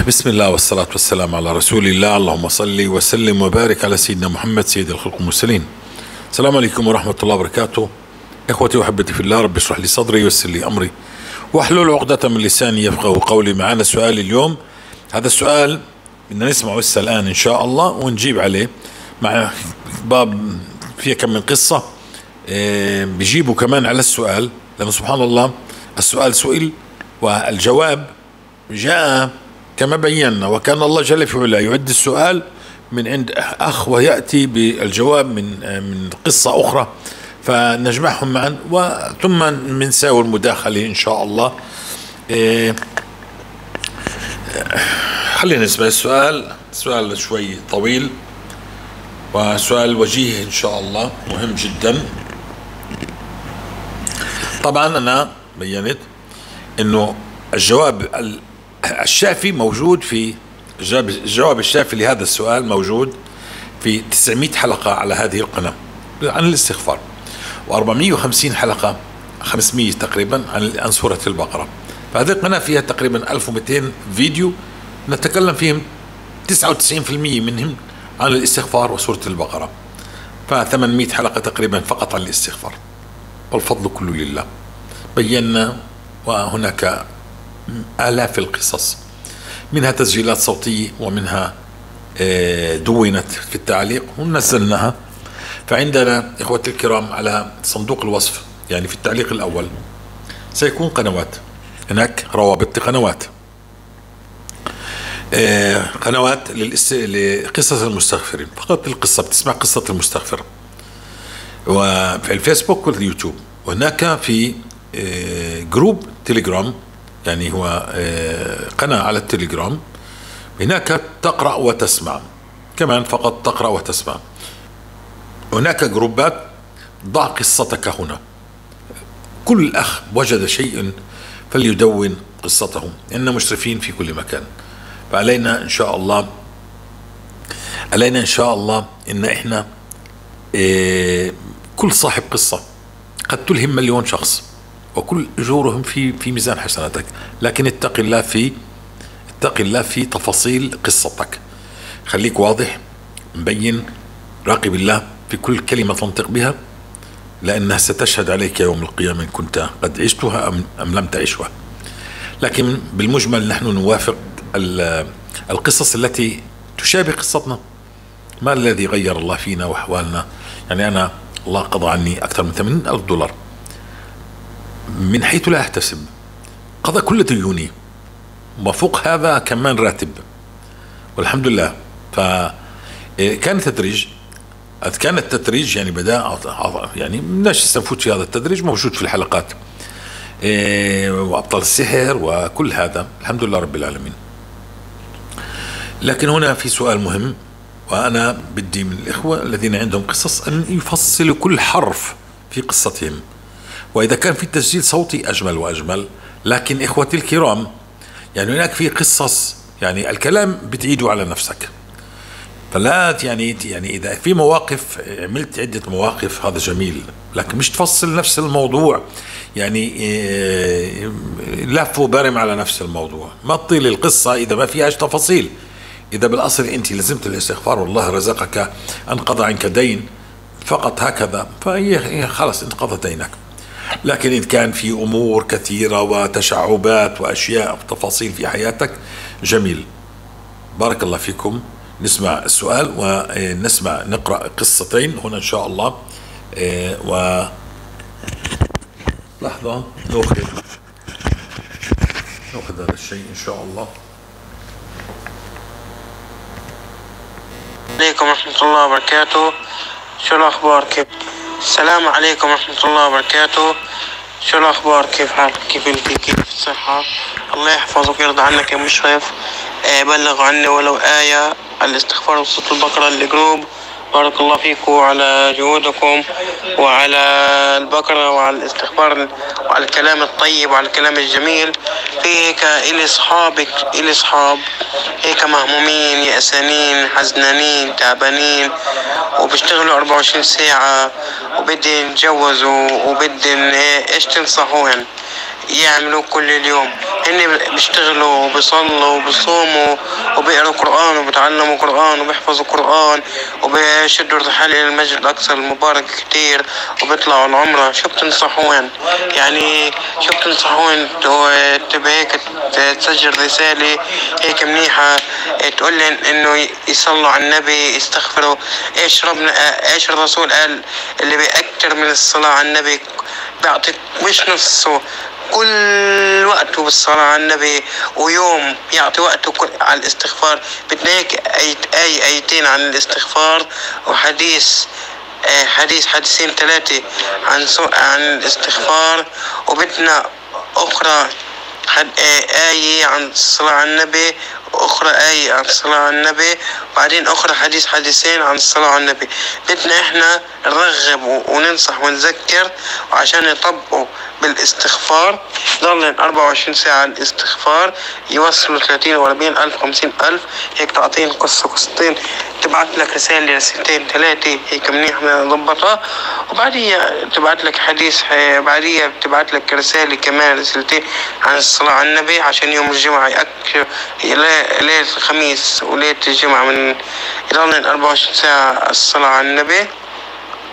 بسم الله والصلاة والسلام على رسول الله، اللهم صل وسلم وبارك على سيدنا محمد سيد الخلق المرسلين. السلام عليكم ورحمة الله وبركاته. إخوتي وأحبتي في الله، رب اشرح لي صدري ويسر لي أمري واحلل عقدة من لساني يفقهوا قولي. معنا سؤال اليوم، هذا السؤال بدنا نسمعه هسه الآن إن شاء الله ونجيب عليه مع باب فيه كم من قصة بيجيبوا كمان على السؤال، لأنه سبحان الله السؤال سئل والجواب جاء كما بينا، وكان الله جل في علاه يعد السؤال من عند أخ ويأتي بالجواب من قصة أخرى، فنجمعهم معا وثم نساوي المداخلة إن شاء الله. خلينا نسمع السؤال، سؤال شوي طويل وسؤال وجيه إن شاء الله، مهم جدا. طبعا أنا بينت إنه الجواب الشافي موجود في الجواب الشافي لهذا السؤال موجود في 900 حلقة على هذه القناة عن الاستغفار، و450 حلقة 500 تقريبا عن سورة البقرة. فهذه القناة فيها تقريبا 1200 فيديو نتكلم فيهم 99% منهم عن الاستغفار وسورة البقرة، ف800 حلقة تقريبا فقط عن الاستغفار، والفضل كله لله. بينا وهناك آلاف القصص، منها تسجيلات صوتية ومنها دونت في التعليق ونزلناها. فعندنا إخوتي الكرام على صندوق الوصف، يعني في التعليق الأول سيكون قنوات، هناك روابط لقنوات، قنوات لقصص المستغفرين، فقط القصة بتسمع قصة المستغفر، وفي الفيسبوك واليوتيوب، وهناك في group تليجرام، يعني هو قناة على التليجرام، هناك تقرأ وتسمع كمان، فقط تقرأ وتسمع. هناك جروبات، ضع قصتك هنا، كل أخ وجد شيء فليدون قصته، إن مشرفين في كل مكان. فعلينا إن شاء الله، علينا إن شاء الله إن إحنا كل صاحب قصة قد تلهم مليون شخص، وكل أجورهم في ميزان حسناتك، لكن اتق الله في تفاصيل قصتك. خليك واضح مبين، راقب الله في كل كلمة تنطق بها، لأنها ستشهد عليك يوم القيامة إن كنت قد عشتها أم لم تعشها. لكن بالمجمل نحن نوافق القصص التي تشابه قصتنا. ما الذي غير الله فينا وأحوالنا؟ يعني أنا الله قضى عني أكثر من 80,000 دولار من حيث لا أحتسب، قضى كل ديوني وفوق هذا كمان راتب، والحمد لله. فكان تدريج، كان التدريج يعني بدأ، يعني بدناش نفوت في هذا التدريج، موجود في الحلقات، وأبطال السحر وكل هذا، الحمد لله رب العالمين. لكن هنا في سؤال مهم، وأنا بدي من الإخوة الذين عندهم قصص أن يفصلوا كل حرف في قصتهم، وإذا كان في تسجيل صوتي أجمل وأجمل. لكن إخوتي الكرام، يعني هناك في قصص يعني الكلام بتعيده على نفسك، فلا يعني إذا في مواقف عملت عدة مواقف هذا جميل، لكن مش تفصل نفس الموضوع، يعني لف وبرم على نفس الموضوع، ما تطيل القصة إذا ما فيهاش تفاصيل. إذا بالأصل أنت لزمت الاستغفار والله رزقك أن قضى عنك دين فقط هكذا، فهي خلص انقضى دينك. لكن إذا كان في أمور كثيرة وتشعبات وأشياء وتفاصيل في حياتك، جميل، بارك الله فيكم. نسمع السؤال ونسمع نقرأ قصتين هنا إن شاء الله، و لحظة نأخذ هذا الشيء إن شاء الله. عليكم ورحمة الله وبركاته، شو الأخبار؟ كيف؟ السلام عليكم ورحمة الله وبركاته، شو الأخبار؟ كيف حالك؟ كيف انت؟ كيف الصحة؟ الله يحفظك ويرضى عنك يا مشرف. بلغ عني ولو آية، الاستغفار وصوت البقرة للجروب. بارك الله فيكم على جهودكم وعلى البقرة وعلى الاستغفار وعلى الكلام الطيب وعلى الكلام الجميل. في هيك إلي صحابك، إلي صحاب هيك مهمومين، يأسانين، حزنانين، تعبانين، وبيشتغلوا 24 ساعة وبدهم يتجوزوا وبدهم، إيش تنصحوهن؟ يعملوا كل اليوم؟ هن بيشتغلوا وبيصلوا وبيصوموا وبيقروا قرآن وبيتعلموا قرآن وبيحفظوا قرآن وبيشدوا الرحال إلى المسجد الأقصى المبارك كتير وبيطلعوا العمرة. شو بتنصحوهن؟ يعني شو بتنصحوهن تبي هيك تسجل رسالة هيك منيحة تقول لهم إنه يصلوا على النبي، يستغفروا؟ إيش ربنا، إيش الرسول قال اللي بيأكتر من الصلاة على النبي بيعطي مش نصه، كل وقته بالصلاة على النبي، ويوم يعطي وقته على الاستغفار. بدنا هيك أي آيتين عن الاستغفار، وحديث، حديث حديثين 3 عن الاستغفار، وبدنا أخرى آية عن الصلاة على النبي، وأخرى آية عن الصلاة على النبي، وبعدين أخرى حديث حديثين عن الصلاة على النبي. بدنا إحنا نرغب وننصح ونذكر وعشان يطبقوا بالاستغفار، ضل 24 ساعة على الاستغفار، يوصلوا 30 وأربعين ألف 50 ألف هيك. تعطين قصة قصتين، تبعت لك رسالة رسالتين 3 هيك منيح مضبطة، وبعديها تبعت لك حديث، بعديها بتبعت لك رسالة كمان رسالتين عن الصلاة على النبي، عشان يوم الجمعة يأكل ليلة الخميس وليلة الجمعة من يضل 24 ساعة الصلاة على النبي.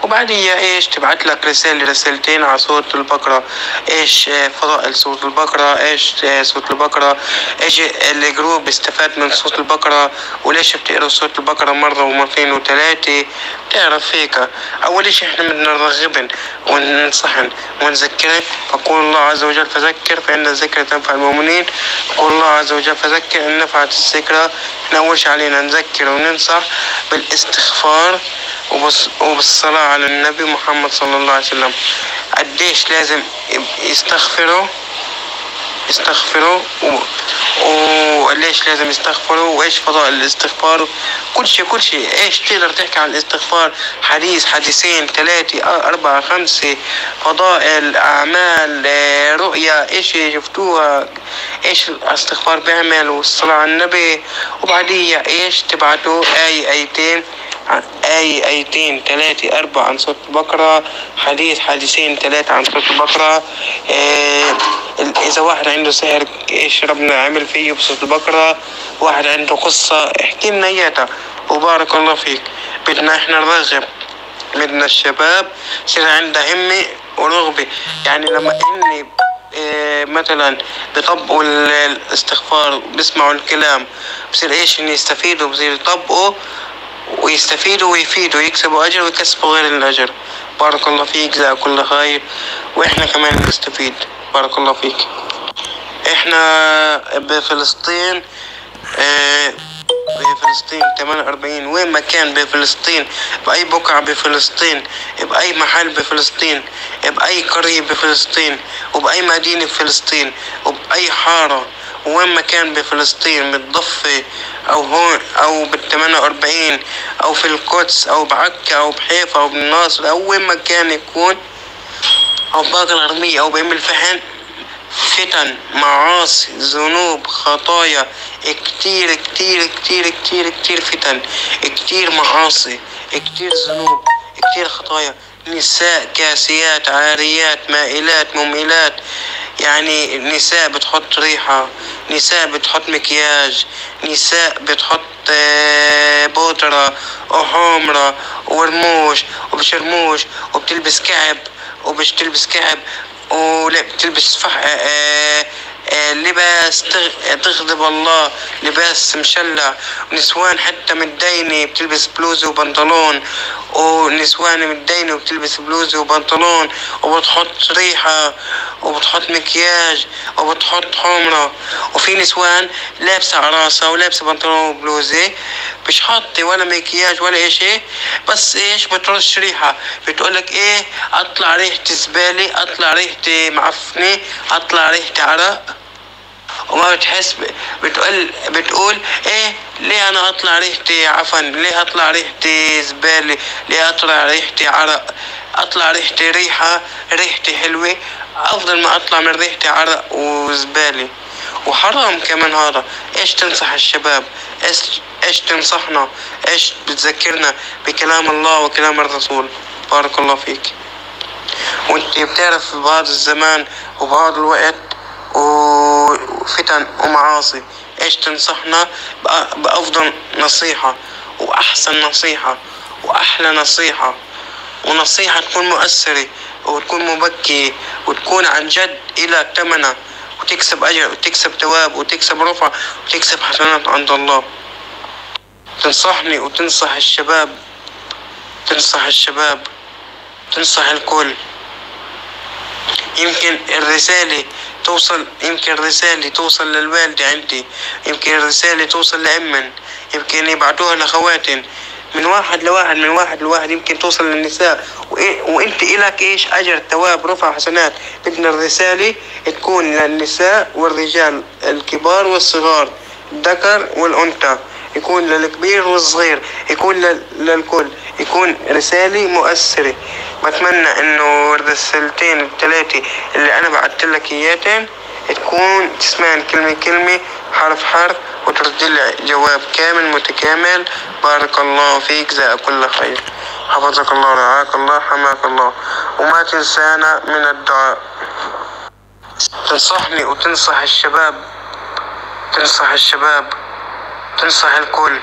وبعديها ايش تبعت لك رسالة رسالتين على سورة البقرة، ايش فضائل سورة البقرة، ايش سورة البقرة، ايش الجروب استفاد من سورة البقرة، وليش بتقرأ سورة البقرة مرة ومرتين وثلاثة. بتعرف هيك اول اشي احنا بدنا نرغبن وننصحن ونذكرن. فقول الله عز وجل فذكر فإن الذكرى تنفع المؤمنين، قول الله عز وجل فذكر إن نفعت الذكرى. احنا اول شي علينا نذكر وننصح بالاستغفار وبالصلاة على النبي محمد صلى الله عليه وسلم. قديش لازم يستغفروا وليش لازم يستغفروا، وايش فضائل الاستغفار، كل شيء كل شيء. ايش تقدر تحكي عن الاستغفار؟ حديث حديثين 3 4 5، فضائل اعمال، رؤيا، ايش شفتوها، ايش الاستغفار بيعمل، والصلاة على النبي. وبعديها ايش تبعتوا اي ايتين، اي ايتين 3 4 عن سورة البقرة، حديث حديثين 3 عن سورة البقرة. إذا واحد عنده سحر إيش ربنا عمل فيه بسورة البقرة، واحد عنده قصة احكي لنا إياها، وبارك الله فيك. بدنا إحنا نرغب، بدنا الشباب يصير عندها همة ورغبة. يعني لما إني مثلا بيطبقوا الاستغفار بيسمعوا الكلام بصير إيش إن يستفيدوا، بصير يطبقوا ويستفيدوا ويفيدوا، يكسبوا أجر ويكسبوا غير الأجر. بارك الله فيك، جزاك كل خير، وإحنا كمان نستفيد. بارك الله فيك. إحنا بفلسطين، بفلسطين 48، وين ما كان بفلسطين، بأي بقعة بفلسطين، بأي محل بفلسطين، بأي قرية بفلسطين، وبأي مدينة بفلسطين، وبأي حارة، وين ما كان بفلسطين، بالضفة أو هون أو بال48 أو في القدس أو بعكا أو بحيفا أو بالناصر أو وين ما كان يكون، أو بباقة الغربية أو بأم الفحم، فتن، معاصي، ذنوب، خطايا كتير كتير كتير كتير كتير، فتن كتير، معاصي كتير، ذنوب كتير، خطايا، نساء كاسيات عاريات مائلات مميلات. يعني نساء بتحط ريحة، نساء بتحط مكياج، نساء بتحط بودرة وحمرة ورموش وبشرموش، وبتلبس كعب وبش تلبس كعب، ولا بتلبس لباس تغضب الله، لباس مشلع. نسوان حتى متدينة بتلبس بلوزة وبنطلون، ونسوان متدينة وبتلبس بلوزة وبنطلون، وبتحط ريحة وبتحط مكياج وبتحط حمرة. وفي نسوان لابسة عراسة ولابسة بنطلون وبلوزة، مش حاطة ولا مكياج ولا إشي، بس إيش بترش ريحة، بتقولك إيه أطلع ريحة زبالة، أطلع ريحة معفنة، أطلع ريحة عرق. وما بتحس بتقول إيه ليه أنا أطلع ريحتي عفن، ليه أطلع ريحتي زبالة، ليه أطلع ريحتي عرق، أطلع ريحتي ريحة، ريحتي حلوة أفضل ما أطلع من ريحتي عرق وزبالة. وحرام كمان هذا. إيش تنصح الشباب؟ إيش تنصحنا؟ إيش بتذكرنا بكلام الله وكلام الرسول؟ بارك الله فيك. وانت بتعرف بهذا الزمان وبهذا الوقت وفتن ومعاصي. ايش تنصحنا بأفضل نصيحة وأحسن نصيحة وأحلى نصيحة، ونصيحة تكون مؤثرة وتكون مبكية وتكون عن جد إلى ثمنها، وتكسب أجر وتكسب ثواب وتكسب رفعة وتكسب حسنات عند الله. تنصحني وتنصح الشباب، تنصح الشباب، تنصح الكل. يمكن الرسالة توصل، يمكن الرسالة توصل للوالدة عندي، يمكن الرسالة توصل لأمن، يمكن يبعتوها لخواتن، من واحد لواحد، من واحد لواحد، يمكن توصل للنساء. وانت إلك ايش؟ اجر، ثواب، رفع، حسنات. بدنا الرسالة تكون للنساء والرجال، الكبار والصغار، الذكر والأنثى، يكون للكبير والصغير، يكون للكل، يكون رسالة مؤثرة. بتمنى انه الرسالتين الثلاثة اللي انا بعثت لك اياتين تكون تسمعن كلمة كلمة، حرف حرف، وترد لي جواب كامل متكامل. بارك الله فيك، جزاك كل خير، حفظك الله، رعاك الله، حماك الله، وما تنسانا من الدعاء. تنصحني وتنصح الشباب، تنصح الشباب، تنصح الكل.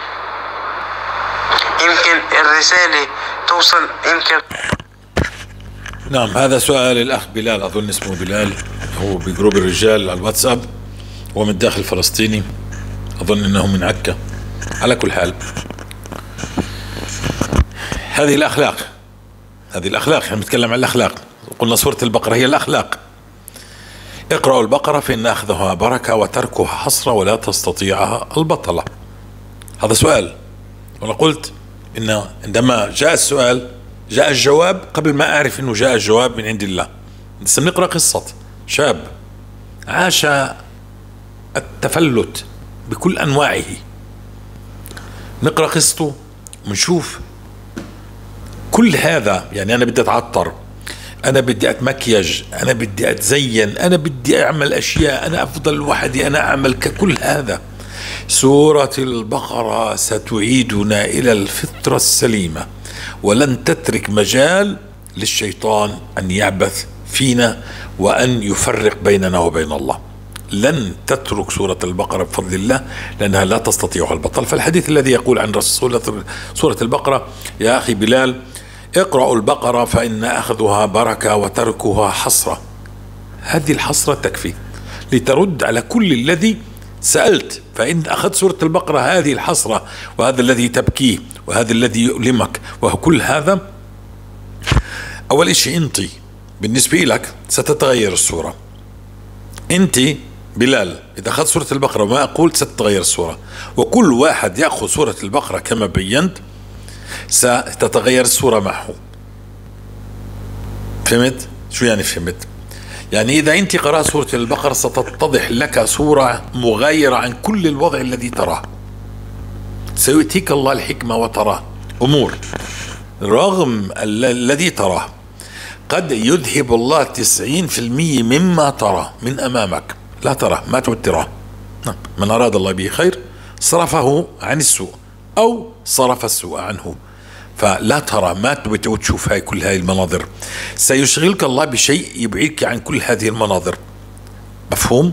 يمكن الرسالة توصل، يمكن. نعم، هذا سؤال الأخ بلال، أظن اسمه بلال، هو بجروب الرجال على الواتساب، هو من الداخل الفلسطيني، أظن أنه من عكا. على كل حال هذه الأخلاق، هذه الأخلاق، احنا بنتكلم عن الأخلاق، قلنا سورة البقرة هي الأخلاق. اقرأوا البقرة فإن أخذها بركة وتركها حسرة ولا تستطيعها البطلة. هذا سؤال، وأنا قلت إن عندما جاء السؤال جاء الجواب قبل ما أعرف أنه جاء الجواب من عند الله. لسه بنقرأ قصة شاب عاش التفلت بكل أنواعه، نقرأ قصته ونشوف كل هذا. يعني أنا بدي أتعطر، أنا بدي أتمكيج، أنا بدي أتزين، أنا بدي أعمل أشياء، أنا أفضل وحدي، أنا أعمل كل هذا. سورة البقرة ستعيدنا إلى الفطرة السليمة، ولن تترك مجال للشيطان أن يعبث فينا وأن يفرق بيننا وبين الله. لن تترك سورة البقرة بفضل الله، لأنها لا تستطيعها البطل. فالحديث الذي يقول عن سورة البقرة، يا أخي بلال اقرأوا البقرة فإن أخذها بركة وتركها حسرة، هذه الحسرة تكفي لترد على كل الذي سألت. فإن أخذت سورة البقرة هذه الحسرة، وهذا الذي تبكيه، وهذا الذي يؤلمك، وكل هذا، أول شيء أنت بالنسبة لك ستتغير الصورة. أنت بلال إذا أخذت سورة البقرة وما أقول ستتغير الصورة، وكل واحد يأخذ سورة البقرة كما بينت ستتغير الصورة معه. فهمت؟ شو يعني فهمت؟ يعني إذا أنت قرأت سورة البقرة ستتضح لك صورة مغايرة عن كل الوضع الذي تراه. سيؤتيك الله الحكمة وتراه أمور رغم الذي تراه. قد يذهب الله 90% مما ترى من أمامك، لا ترى، ما تعد تراه. من أراد الله به خير صرفه عن السوء أو صرف السوء عنه، فلا ترى، ما تعود تشوف هاي كل هاي المناظر. سيشغلك الله بشيء يبعدك عن كل هذه المناظر، مفهوم؟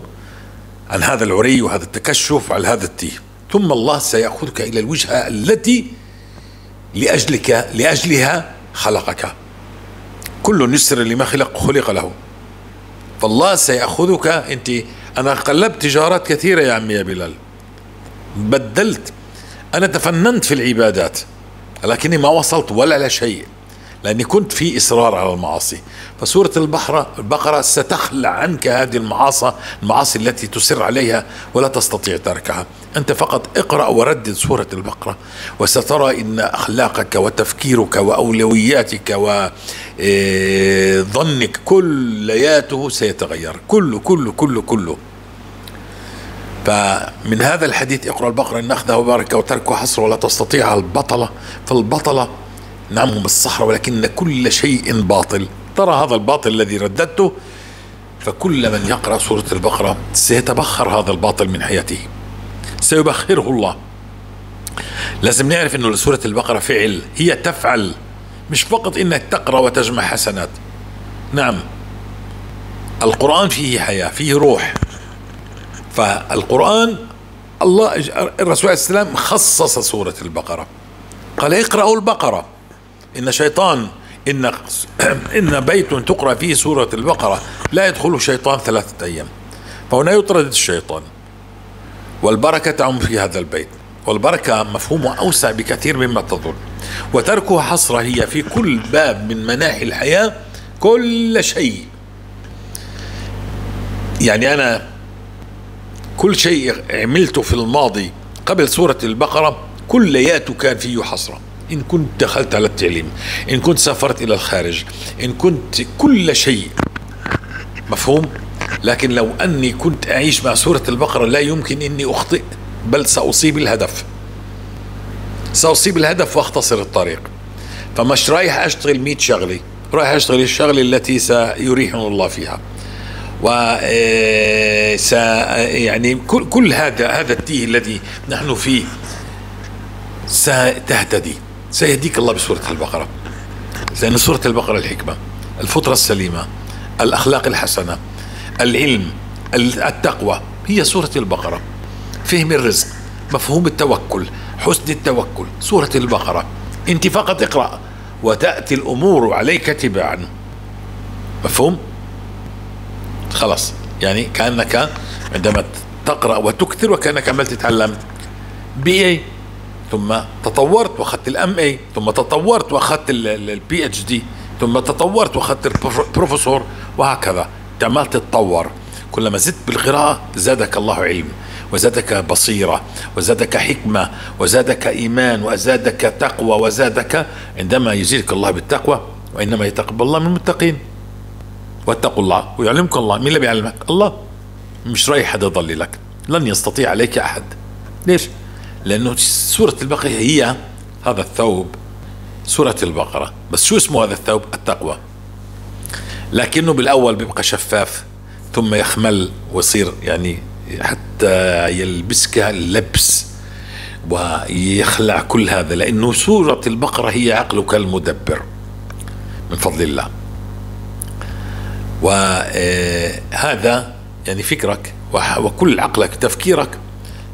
عن هذا العري وهذا التكشف وعن هذا التيه. ثم الله سيأخذك إلى الوجهة التي لأجلك لأجلها خلقك. كل يسر لما خلق له. فالله سيأخذك أنت. أنا قلبت تجارات كثيرة يا عمي يا بلال، بدلت، أنا تفننت في العبادات، لكني ما وصلت ولا لشيء، لأني كنت في إصرار على المعاصي. فسورة البقرة ستخلع عنك هذه المعاصي التي تسر عليها ولا تستطيع تركها. أنت فقط اقرأ وردد سورة البقرة، وسترى إن أخلاقك وتفكيرك وأولوياتك وظنك كلياته سيتغير، كله كله كله كله. فمن هذا الحديث اقرأ البقرة إن أخذها وبارك وتركها حصر ولا تستطيع البطلة. فالبطلة نعم هم الصحراء، ولكن كل شيء باطل. ترى هذا الباطل الذي رددته، فكل من يقرأ سورة البقرة سيتبخر هذا الباطل من حياته، سيبخره الله. لازم نعرف أنه لسورة البقرة فعل، هي تفعل، مش فقط إنك تقرأ وتجمع حسنات. نعم، القرآن فيه حياة، فيه روح. فالقرآن الله الرسول عليه السلام خصص سورة البقرة، قال اقرأوا البقرة، إن شيطان إن بيت تقرأ فيه سورة البقرة لا يدخله شيطان 3 أيام. فهنا يطرد الشيطان والبركة تعم في هذا البيت، والبركة مفهومها أوسع بكثير مما تظن، وتركها حصرة هي في كل باب من مناحي الحياة، كل شيء. يعني أنا كل شيء عملته في الماضي قبل سورة البقرة كلياته كان فيه حصرة. إن كنت دخلت على التعليم، إن كنت سافرت إلى الخارج، إن كنت كل شيء، مفهوم؟ لكن لو أني كنت أعيش مع سورة البقرة لا يمكن أني أخطئ، بل سأصيب الهدف، سأصيب الهدف وأختصر الطريق. فمش رايح أشتغل 100 شغلة، رايح أشتغل الشغلة التي سيريحني الله فيها. و يعني كل هذا التيه الذي نحن فيه ستهتدي، سيهديك الله بسورة البقرة، لأن سورة البقرة الحكمة، الفطرة السليمة، الأخلاق الحسنة، العلم، التقوى، هي سورة البقرة. فهم الرزق، مفهوم التوكل، حسن التوكل، سورة البقرة. أنت فقط اقرأ وتأتي الأمور عليك تباعا. مفهوم؟ خلاص، يعني كأنك عندما تقرأ وتكثر وكأنك عمال تتعلم BA، ثم تطورت واخذت ال MA، ثم تطورت واخذت ال PhD، ثم تطورت واخذت البروفيسور، وهكذا عمال تتطور. كلما زدت بالقراءة زادك الله علم، وزادك بصيرة، وزادك حكمة، وزادك إيمان، وزادك تقوى، وزادك. عندما يزيدك الله بالتقوى، وإنما يتقبل الله من المتقين. واتقوا الله ويعلمكم الله. مين اللي بيعلمك؟ الله. مش رايح حدا يضللك، لن يستطيع عليك أحد. ليش؟ لأنه سورة البقرة هي هذا الثوب، سورة البقرة. بس شو اسمه هذا الثوب؟ التقوى. لكنه بالأول بيبقى شفاف، ثم يخمل ويصير يعني حتى يلبسك اللبس ويخلع كل هذا، لأنه سورة البقرة هي عقلك المدبر من فضل الله. وهذا يعني فكرك وكل عقلك تفكيرك،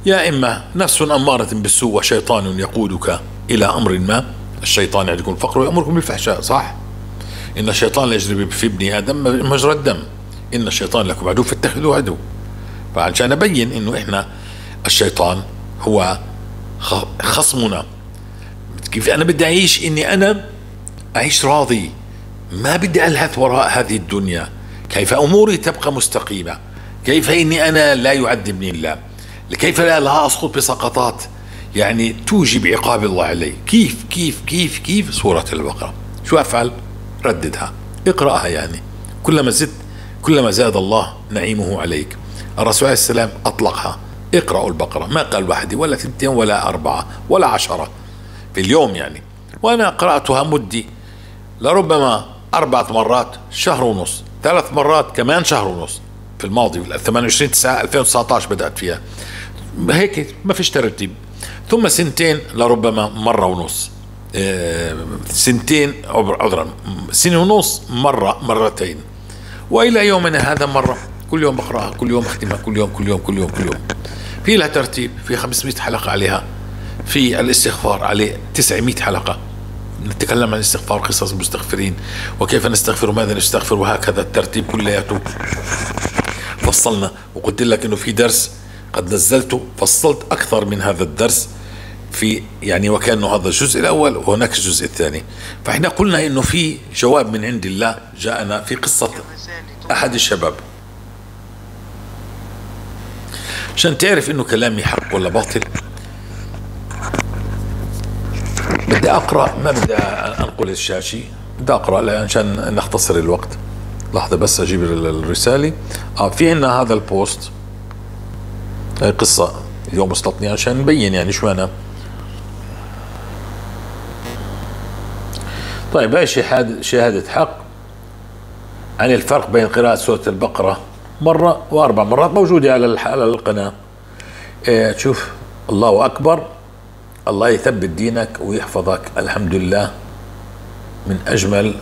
يا إما نفس أمارة بالسوء وشيطان يقودك إلى أمر ما. الشيطان يعدكم الفقر ويأمركم بالفحشاء، صح؟ إن الشيطان لا يجري في ابن آدم مجرى الدم، إن الشيطان لكم عدو فاتخذوه عدو. فعشان أبين إنه إحنا الشيطان هو خصمنا. كيف أنا بدي أعيش؟ إني أنا أعيش راضي، ما بدي ألهث وراء هذه الدنيا. كيف أموري تبقى مستقيمة؟ كيف إني أنا لا يعذبني الله؟ كيف لا أسقط بسقطات يعني توجب عقاب الله علي؟ كيف كيف كيف كيف؟ سورة البقرة. شو أفعل؟ رددها، اقرأها. يعني كلما زدت كلما زاد الله نعيمه عليك. الرسول عليه السلام أطلقها، اقرأوا البقرة، ما قال واحدة ولا 2 ولا 4 ولا 10 في اليوم يعني. وأنا قرأتها مدي لربما 4 مرات شهر ونص، 3 مرات كمان شهر ونص في الماضي، 28/9/2019 بدأت فيها هيك، ما فيش ترتيب. ثم 2 سنين لربما مرة ونص، 2 سنين عذرا 1.5 سنة مرة، 2 مرات، وإلى يومنا هذا مرة. كل يوم بقرأها، كل يوم أختمها، كل يوم كل يوم كل يوم كل يوم. في لها ترتيب، في 500 حلقة عليها، في الاستغفار عليه 900 حلقة. نتكلم عن الاستغفار، قصص المستغفرين وكيف نستغفر وماذا نستغفر وهكذا، الترتيب كلياته فصلنا. وقلت لك انه في درس قد نزلته، فصلت اكثر من هذا الدرس في يعني، وكانه هذا الجزء الاول وهناك الجزء الثاني. فاحنا قلنا انه في جواب من عند الله جاءنا في قصة احد الشباب، عشان تعرف انه كلامي حق ولا باطل. بدي اقرا، ما بدي انقل الشاشه، بدي اقرا عشان نختصر الوقت. لحظه بس اجيب الرساله. في عندنا هذا البوست، هاي قصه اليوم وصلتني عشان نبين يعني شو انا. طيب، هاي شهاده حق عن الفرق بين قراءه سوره البقره مره و4 مرات، موجوده على القناه. شوف، الله اكبر، الله يثبت دينك ويحفظك. الحمد لله، من أجمل.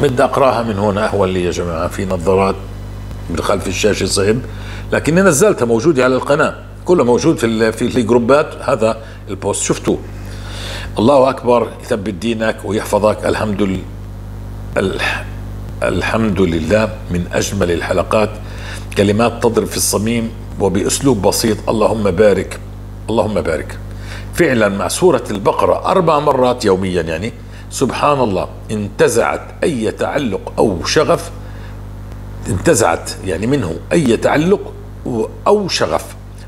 بدي أقرأها من هنا أهون لي يا جماعة، في نظارات من خلف الشاشة صعب، لكني نزلتها، موجودة على القناة، كله موجود في الجروبات. هذا البوست شفتوه. الله أكبر، يثبت دينك ويحفظك. الحمد لله، من أجمل الحلقات، كلمات تضرب في الصميم وبأسلوب بسيط. اللهم بارك، اللهم بارك. فعلا مع سورة البقرة 4 مرات يوميا، يعني سبحان الله انتزعت أي تعلق أو شغف، انتزعت يعني منه أي تعلق أو شغف،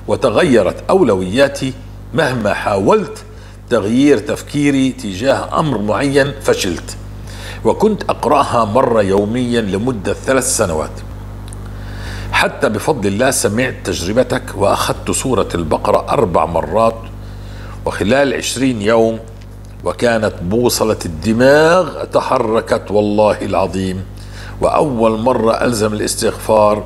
وتغيرت أولوياتي. مهما حاولت تغيير تفكيري تجاه أمر معين فشلت، وكنت أقرأها مرة يوميا لمدة 3 سنوات، حتى بفضل الله سمعت تجربتك وأخذت سورة البقرة 4 مرات وخلال 20 يوم، وكانت بوصلة الدماغ تحركت والله العظيم. وأول مرة ألزم الاستغفار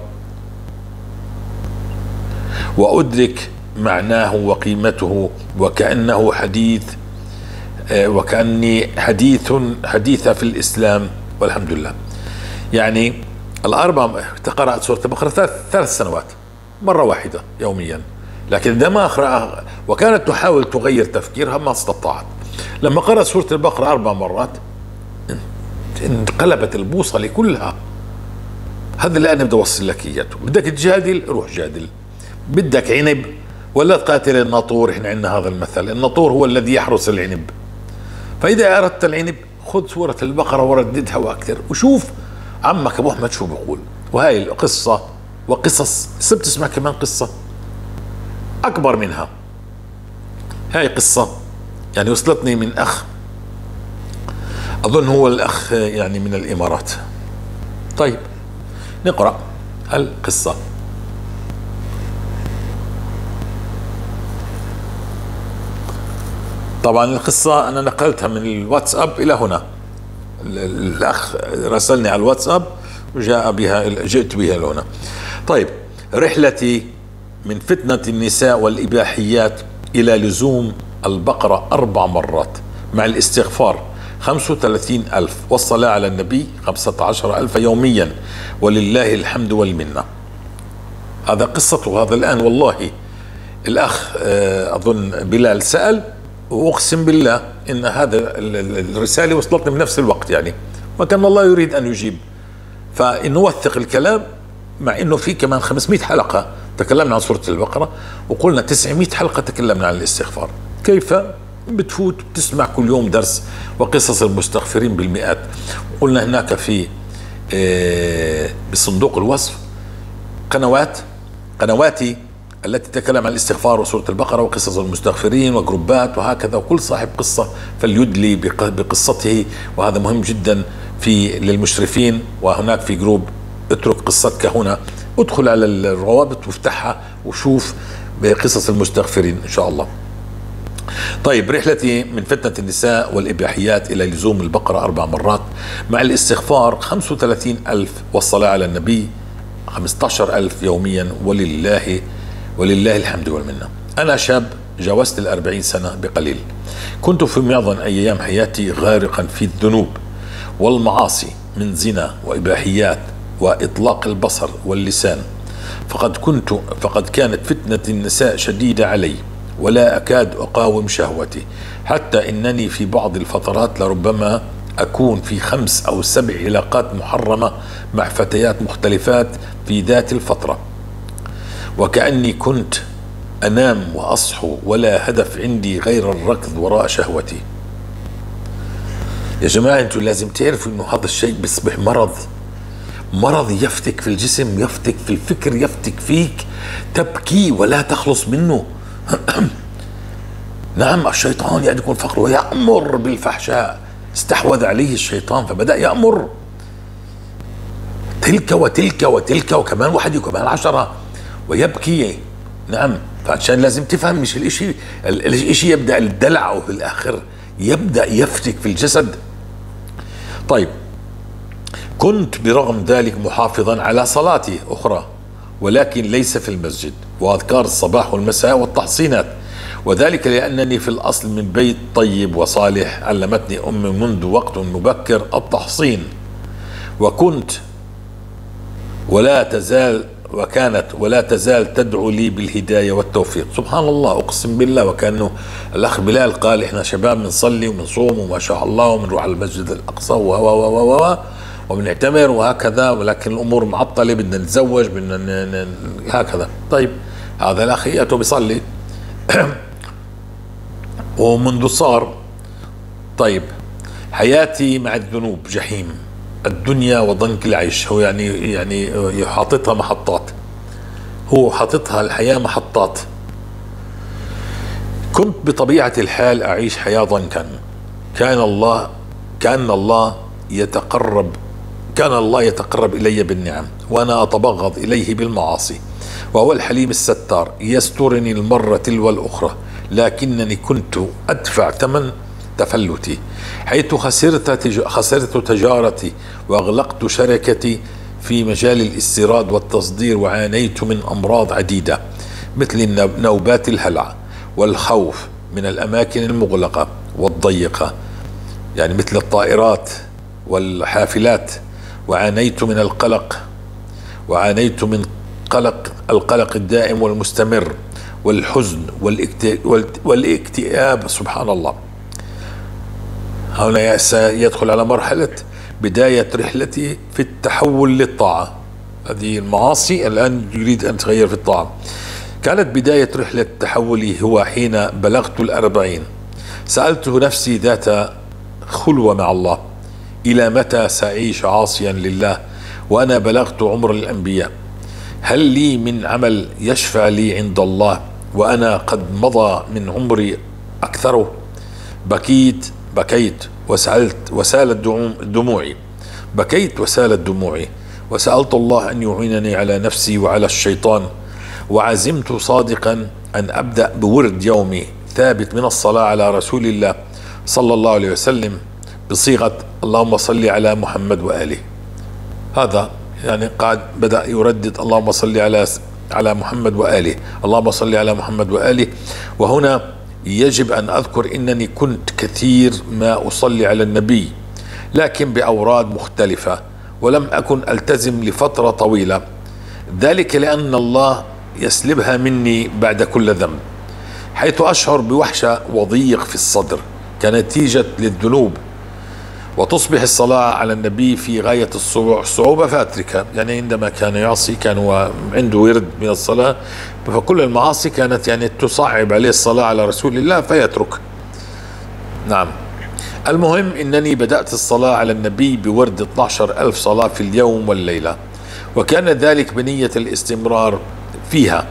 وأدرك معناه وقيمته، وكأنه حديث، وكأني حديثة في الإسلام، والحمد لله. يعني 4 قرأت سورة البقرة 3 سنوات مرة واحدة يوميا، لكن عندما أقرأها وكانت تحاول تغير تفكيرها ما استطاعت. لما قرأت سورة البقرة 4 مرات انقلبت البوصلة كلها. هذا اللي أنا بدي أوصل لك إياه. بدك تجادل روح جادل، بدك عنب ولا تقاتل الناطور. احنا عندنا هذا المثل، الناطور هو الذي يحرس العنب. فإذا أردت العنب خذ سورة البقرة ورددها وأكثر، وشوف عمك أبو أحمد شو بيقول. وهاي القصة وقصص، صرت تسمع كمان قصة أكبر منها. هاي قصة يعني وصلتني من أخ، أظن هو الأخ يعني من الإمارات. طيب نقرأ القصة. طبعا القصة أنا نقلتها من الواتساب إلى هنا، الأخ راسلني على الواتساب وجاء بها، جئت بها لهنا. طيب، رحلتي من فتنة النساء والإباحيات إلى لزوم البقرة 4 مرات مع الاستغفار 35,000 والصلاة على النبي 15,000 يوميا، ولله الحمد والمنة. هذا قصته هذا الآن. والله الأخ أظن بلال سأل، وأقسم بالله إن هذا الرسالة وصلتني بنفس الوقت، يعني وكان الله يريد أن يجيب. فنوثق الكلام، مع إنه في كمان 500 حلقة تكلمنا عن سورة البقرة، وقلنا 900 حلقة تكلمنا عن الاستغفار. كيف بتفوت بتسمع كل يوم درس وقصص المستغفرين بالمئات. وقلنا هناك في بصندوق الوصف قنواتي التي تتكلم عن الاستغفار وسورة البقرة وقصص المستغفرين وجروبات وهكذا، وكل صاحب قصة فليدلي بقصته، وهذا مهم جدا في للمشرفين. وهناك في جروب اترك قصتك هنا، ادخل على الروابط وافتحها وشوف بقصص المستغفرين إن شاء الله. طيب، رحلتي من فتنة النساء والإباحيات إلى لزوم البقرة 4 مرات مع الاستغفار 35,000 والصلاة على النبي 15,000 يوميا، ولله الحمد والمنة. أنا شاب جاوزت 40 سنة بقليل. كنت في معظم أيام حياتي غارقا في الذنوب والمعاصي من زنا وإباحيات وإطلاق البصر واللسان، فقد كانت فتنة النساء شديدة علي، ولا أكاد أقاوم شهوتي، حتى إنني في بعض الفترات لربما أكون في 5 أو 7 علاقات محرمة مع فتيات مختلفات في ذات الفترة، وكأني كنت أنام وأصحو ولا هدف عندي غير الركض وراء شهوتي. يا جماعة أنتم لازم تعرفوا أنه هذا الشيء بيصبح مرض، مرض يفتك في الجسم، يفتك في الفكر، يفتك فيك، تبكي ولا تخلص منه. نعم، الشيطان يعدكم الفقر ويأمر بالفحشاء، استحوذ عليه الشيطان فبدأ يأمر تلك وتلك وتلك وكمان واحد وكمان 10 ويبكي. نعم، فعشان لازم تفهم، مش الاشي يبدأ الدلع وفي الآخر يبدأ يفتك في الجسد. طيب، كنت برغم ذلك محافظا على صلاتي أخرى، ولكن ليس في المسجد، وأذكار الصباح والمساء والتحصينات، وذلك لأنني في الأصل من بيت طيب وصالح، علمتني أمي منذ وقت مبكر التحصين، وكنت وكانت ولا تزال تدعو لي بالهداية والتوفيق. سبحان الله، أقسم بالله وكأنه الأخ بلال قال إحنا شباب بنصلي وبنصوم وما شاء الله وبنروح على المسجد الأقصى و و و وبنعتمر وهكذا، ولكن الأمور معطلة، بدنا نتزوج، بدنا هكذا. طيب هذا الأخ بيصلي ومنذ صار. طيب حياتي مع الذنوب جحيم، الدنيا وضنك العيش. هو يعني حاططها محطات، هو حاططها الحياة محطات. كنت بطبيعة الحال أعيش حياة ضنكا، كان الله يتقرب إلي بالنعم وأنا أتبغض إليه بالمعاصي، وهو الحليم الستار يسترني المرة تلو الأخرى، لكنني كنت أدفع ثمن تفلتي، حيث خسرت تجارتي وأغلقت شركتي في مجال الاستيراد والتصدير، وعانيت من أمراض عديدة مثل نوبات الهلع والخوف من الأماكن المغلقة والضيقة، يعني مثل الطائرات والحافلات، وعانيت من القلق، وعانيت من القلق الدائم والمستمر والحزن والاكتئاب. سبحان الله. هنا سيدخل على مرحلة بداية رحلتي في التحول للطاعة. هذه المعاصي الآن يريد أن تغير في الطاعة. كانت بداية رحلة تحولي هو حين بلغت 40. سألت نفسي ذات خلوة مع الله: إلى متى سأعيش عاصيا لله وأنا بلغت عمر الأنبياء؟ هل لي من عمل يشفع لي عند الله وأنا قد مضى من عمري أكثره؟ بكيت وسألت وسالت دموعي، بكيت وسالت دموعي، وسألت الله أن يعينني على نفسي وعلى الشيطان، وعزمت صادقا أن أبدأ بورد يومي ثابت من الصلاة على رسول الله صلى الله عليه وسلم بصيغة اللهم صل على محمد وآله. هذا يعني قاعد بدأ يردد اللهم صل على محمد وآله، اللهم صل على محمد وآله. وهنا يجب أن أذكر إنني كنت كثير ما أصلي على النبي، لكن بأوراد مختلفة، ولم أكن ألتزم لفترة طويلة، ذلك لأن الله يسلبها مني بعد كل ذنب، حيث أشعر بوحشة وضيق في الصدر كنتيجة للذنوب، وتصبح الصلاة على النبي في غاية الصعوبة فأتركها. يعني عندما كان يعصي كان هو عنده ورد من الصلاة، فكل المعاصي كانت يعني تصعب عليه الصلاة على رسول الله فيترك. نعم. المهم إنني بدأت الصلاة على النبي بورد 12,000 صلاة في اليوم والليلة، وكان ذلك بنية الاستمرار فيها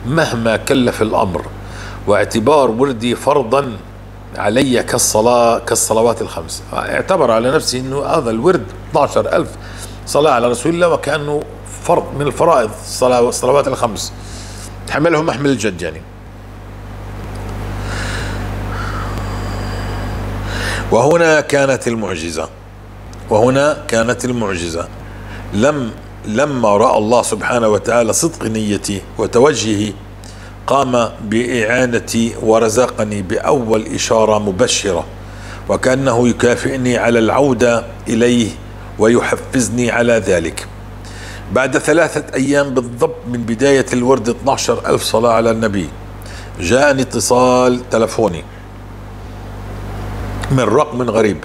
مهما كلف الأمر، واعتبار وردي فرضا علي كالصلوات الخمس. اعتبر على نفسي انه هذا الورد 12,000 صلاة على رسول الله وكأنه فرض من الفرائض، الصلوات الخمس، حملهم محمل الجد يعني. وهنا كانت المعجزة، وهنا كانت المعجزة. لما رأى الله سبحانه وتعالى صدق نيتي وتوجهي، قام بإعانتي ورزقني بأول إشارة مبشرة، وكأنه يكافئني على العودة إليه ويحفزني على ذلك. بعد 3 أيام بالضبط من بداية الورد 12,000 صلاة على النبي، جاءني اتصال تلفوني من رقم غريب.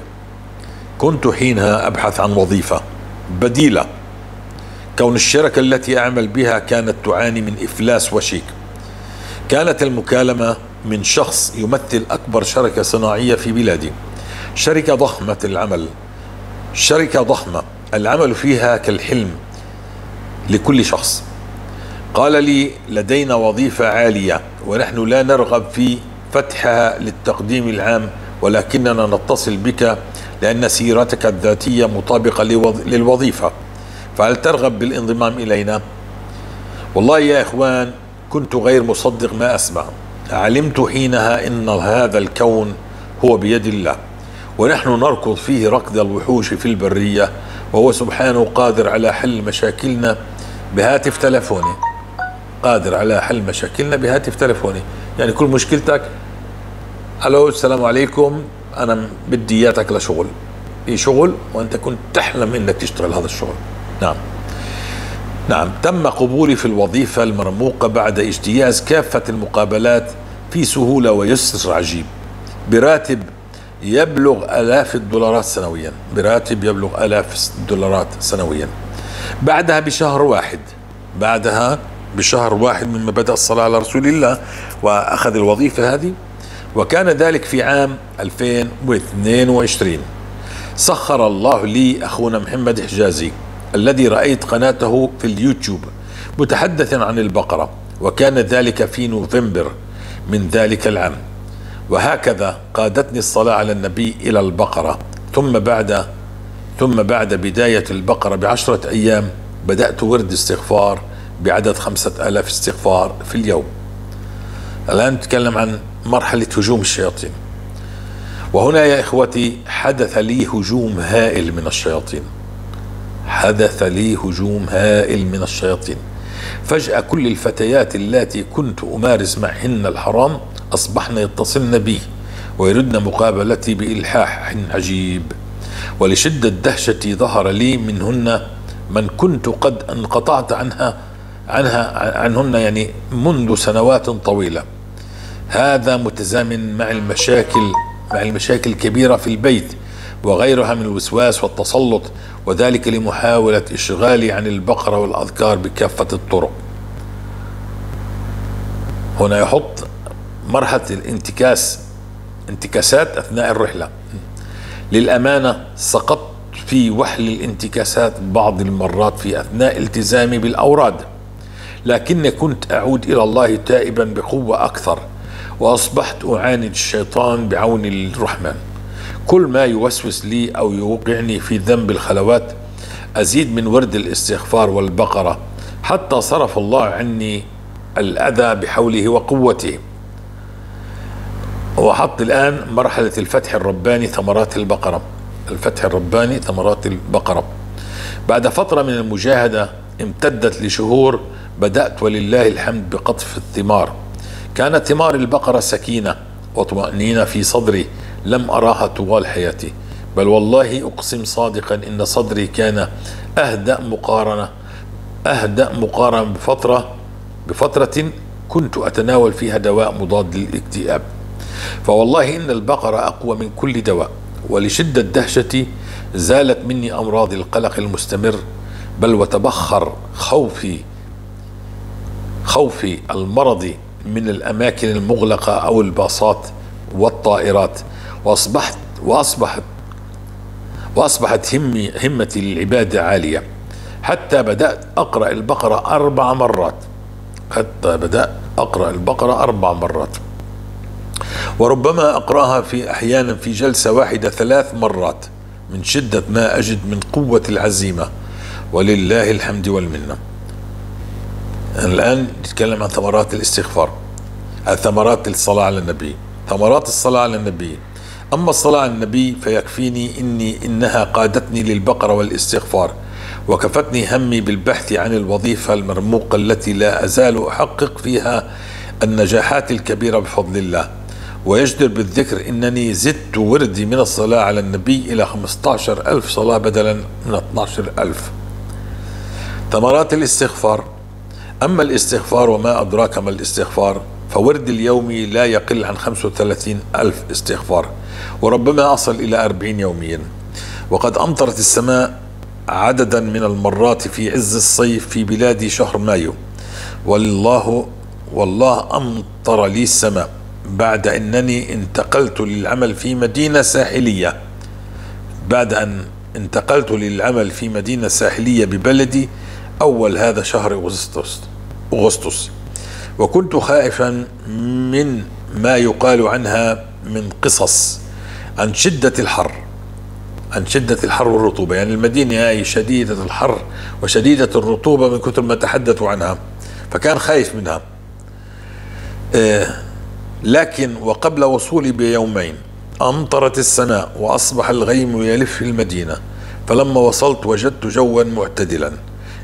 كنت حينها أبحث عن وظيفة بديلة، كون الشركة التي أعمل بها كانت تعاني من إفلاس وشيك. كانت المكالمة من شخص يمثل أكبر شركة صناعية في بلادي، شركة ضخمة العمل، شركة ضخمة العمل فيها كالحلم لكل شخص. قال لي: لدينا وظيفة عالية ونحن لا نرغب في فتحها للتقديم العام، ولكننا نتصل بك لأن سيرتك الذاتية مطابقة للوظيفة، فهل ترغب بالانضمام إلينا؟ والله يا إخوان كنت غير مصدق ما أسمع. علمت حينها إن هذا الكون هو بيد الله، ونحن نركض فيه ركض الوحوش في البرية، وهو سبحانه قادر على حل مشاكلنا بهاتف تلفوني. قادر على حل مشاكلنا بهاتف تلفوني. يعني كل مشكلتك: ألو السلام عليكم، أنا بدي إياتك لشغل، في شغل وأنت كنت تحلم إنك تشتغل هذا الشغل. نعم. نعم، تم قبولي في الوظيفة المرموقة بعد اجتياز كافة المقابلات في سهولة ويسر عجيب، براتب يبلغ آلاف الدولارات سنويا، براتب يبلغ آلاف الدولارات سنويا. بعدها بشهر واحد، بعدها بشهر واحد مما بدأ الصلاة على رسول الله وأخذ الوظيفة هذه، وكان ذلك في عام 2022. سخر الله لي أخونا محمد حجازي الذي رأيت قناته في اليوتيوب متحدثا عن البقرة، وكان ذلك في نوفمبر من ذلك العام. وهكذا قادتني الصلاة على النبي إلى البقرة، ثم بعد بداية البقرة ب10 أيام بدأت ورد استغفار بعدد 5000 استغفار في اليوم. الآن نتكلم عن مرحلة هجوم الشياطين. وهنا يا إخوتي حدث لي هجوم هائل من الشياطين، حدث لي هجوم هائل من الشياطين. فجأة كل الفتيات اللاتي كنت أمارس معهن الحرام أصبحن يتصلن بي ويردن مقابلتي بإلحاح عجيب. ولشدة دهشتي ظهر لي منهن من كنت قد انقطعت عنهن يعني منذ سنوات طويلة. هذا متزامن مع المشاكل الكبيرة في البيت وغيرها من الوسواس والتسلط، وذلك لمحاولة إشغالي عن البقرة والأذكار بكافة الطرق. هنا يحط مرحلة الانتكاس، انتكاسات أثناء الرحلة. للأمانة سقطت في وحل الانتكاسات بعض المرات في أثناء التزامي بالأوراد، لكن كنت أعود إلى الله تائبا بقوة أكثر، وأصبحت أعاند الشيطان بعون الرحمن. كل ما يوسوس لي أو يوقعني في ذنب الخلوات أزيد من ورد الاستغفار والبقرة، حتى صرف الله عني الأذى بحوله وقوته. وحط الآن مرحلة الفتح الرباني ثمرات البقرة، الفتح الرباني ثمرات البقرة. بعد فترة من المجاهدة امتدت لشهور بدأت ولله الحمد بقطف الثمار. كانت ثمار البقرة سكينة وطمأنينة في صدري لم أراها طوال حياتي، بل والله أقسم صادقا إن صدري كان أهدأ مقارنة بفترة كنت أتناول فيها دواء مضاد للاكتئاب. فوالله إن البقرة أقوى من كل دواء، ولشدة دهشتي زالت مني أمراض القلق المستمر، بل وتبخر خوفي المرضي من الأماكن المغلقة أو الباصات والطائرات، وأصبحت همتي للعبادة عالية، حتى بدأت أقرأ البقرة 4 مرات، حتى بدأت أقرأ البقرة 4 مرات، وربما أقرأها في أحيانا في جلسة واحدة 3 مرات من شدة ما أجد من قوة العزيمة، ولله الحمد والمنة. الآن نتكلم عن ثمرات الاستغفار، ثمرات الصلاة على النبي، ثمرات الصلاة على النبي. أما الصلاة على النبي فيكفيني إنها قادتني للبقرة والاستغفار، وكفتني همي بالبحث عن الوظيفة المرموقة التي لا أزال أحقق فيها النجاحات الكبيرة بفضل الله. ويجدر بالذكر إنني زدت وردي من الصلاة على النبي إلى 15,000 صلاة بدلا من 12,000. ثمرات الاستغفار. أما الاستغفار وما أدراك ما الاستغفار، فورد اليومي لا يقل عن 35,000 استغفار، وربما أصل إلى 40 يوميا. وقد أمطرت السماء عددا من المرات في عز الصيف في بلادي شهر مايو، والله أمطر لي السماء بعد أنني انتقلت للعمل في مدينة ساحلية، بعد أن انتقلت للعمل في مدينة ساحلية ببلدي أول هذا شهر أغسطس، وكنت خائفا من ما يقال عنها من قصص عن شدة الحر، عن شدة الحر والرطوبة. يعني المدينة هاي شديدة الحر وشديدة الرطوبة من كثر ما تحدثوا عنها، فكان خايف منها. لكن وقبل وصولي بيومين أمطرت السماء وأصبح الغيم يلف في المدينة، فلما وصلت وجدت جوا معتدلا،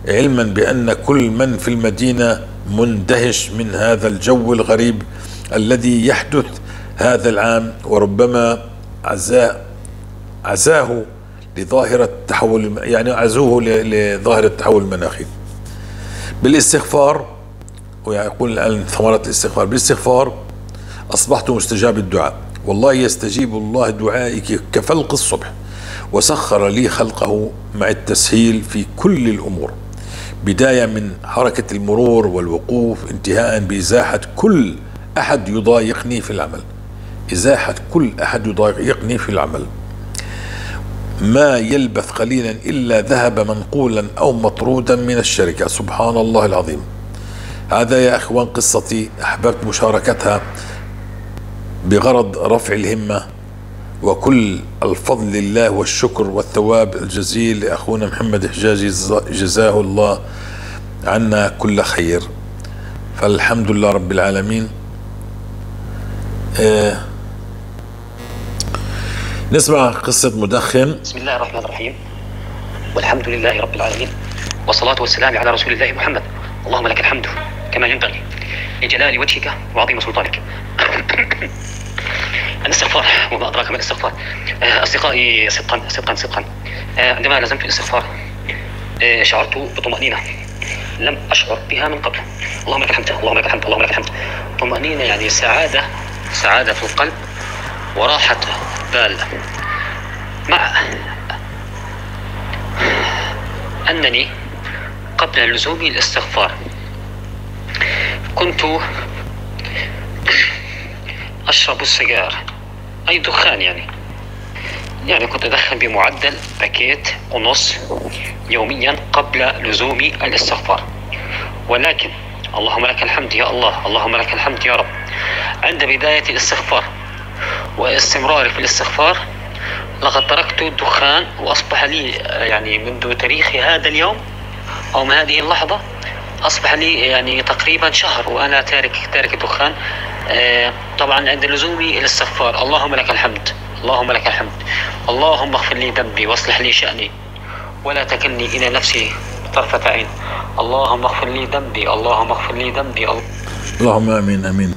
علما بأن كل من في المدينة مندهش من هذا الجو الغريب الذي يحدث هذا العام، وربما عزاه لظاهرة التحول، يعني عزوه لظاهرة التحول المناخي. بالاستغفار، ويقول الآن ثمرات الاستغفار، بالاستغفار أصبحت مستجاب الدعاء، والله يستجيب الله دعائك كفلق الصبح، وسخر لي خلقه مع التسهيل في كل الأمور، بداية من حركة المرور والوقوف، انتهاء بإزاحة كل أحد يضايقني في العمل، إزاحة كل أحد يضايقني في العمل. ما يلبث قليلا إلا ذهب منقولا أو مطرودا من الشركة. سبحان الله العظيم. هذا يا أخوان قصتي، أحببت مشاركتها بغرض رفع الهمة، وكل الفضل لله والشكر والثواب الجزيل لأخونا محمد حجاجي، جزاه الله عنا كل خير. فالحمد لله رب العالمين. نسمع قصة مدخن. بسم الله الرحمن الرحيم، والحمد لله رب العالمين، والصلاة والسلام على رسول الله محمد. اللهم لك الحمد كما ينبغي لجلال وجهك وعظيم سلطانك. الاستغفار، وما أدراك ما الاستغفار. أصدقائي، صدقا صدقا صدقا، عندما لزمت الاستغفار شعرت بطمأنينة لم أشعر بها من قبل. اللهم لك الحمد، اللهم لك الحمد، اللهم لك الحمد. طمأنينة يعني سعادة، سعادة في القلب وراحة بال، مع أنني قبل لزوم الاستغفار كنت أشرب السيجار، أي دخان، يعني كنت أدخن بمعدل باكيت ونص يوميا قبل لزوم الاستغفار. ولكن اللهم لك الحمد يا الله، اللهم لك الحمد يا رب، عند بداية الاستغفار واستمراري في الاستغفار لقد تركت الدخان، وأصبح لي يعني منذ تاريخ هذا اليوم أو من هذه اللحظة أصبح لي يعني تقريبا شهر وأنا تارك الدخان. طبعا عند لزومي الاستغفار، اللهم لك الحمد، اللهم لك الحمد، اللهم اغفر لي ذنبي واصلح لي شأني ولا تكلني إلى نفسي طرفة عين، اللهم اغفر لي ذنبي، اللهم اغفر لي ذنبي، اللهم امين امين.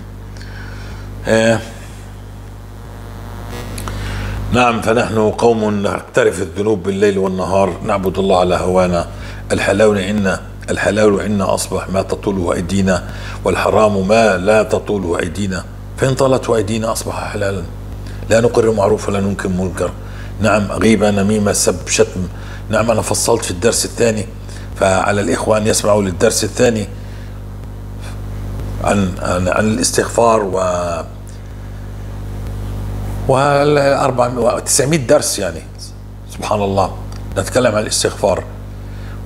نعم، فنحن قوم نقترف الذنوب بالليل والنهار، نعبد الله على هوانا. الحلال عنا أصبح ما تطوله أيدينا، والحرام ما لا تطوله أيدينا، فإن طالته أيدينا أصبح حلالا. لا نقر معروف ولا ننكر منكر. نعم، غيبة، نميمة، سب، شتم. نعم، أنا فصلت في الدرس الثاني، فعلى الإخوة أن يسمعوا للدرس الثاني عن الاستغفار و 900 درس، يعني سبحان الله نتكلم عن الاستغفار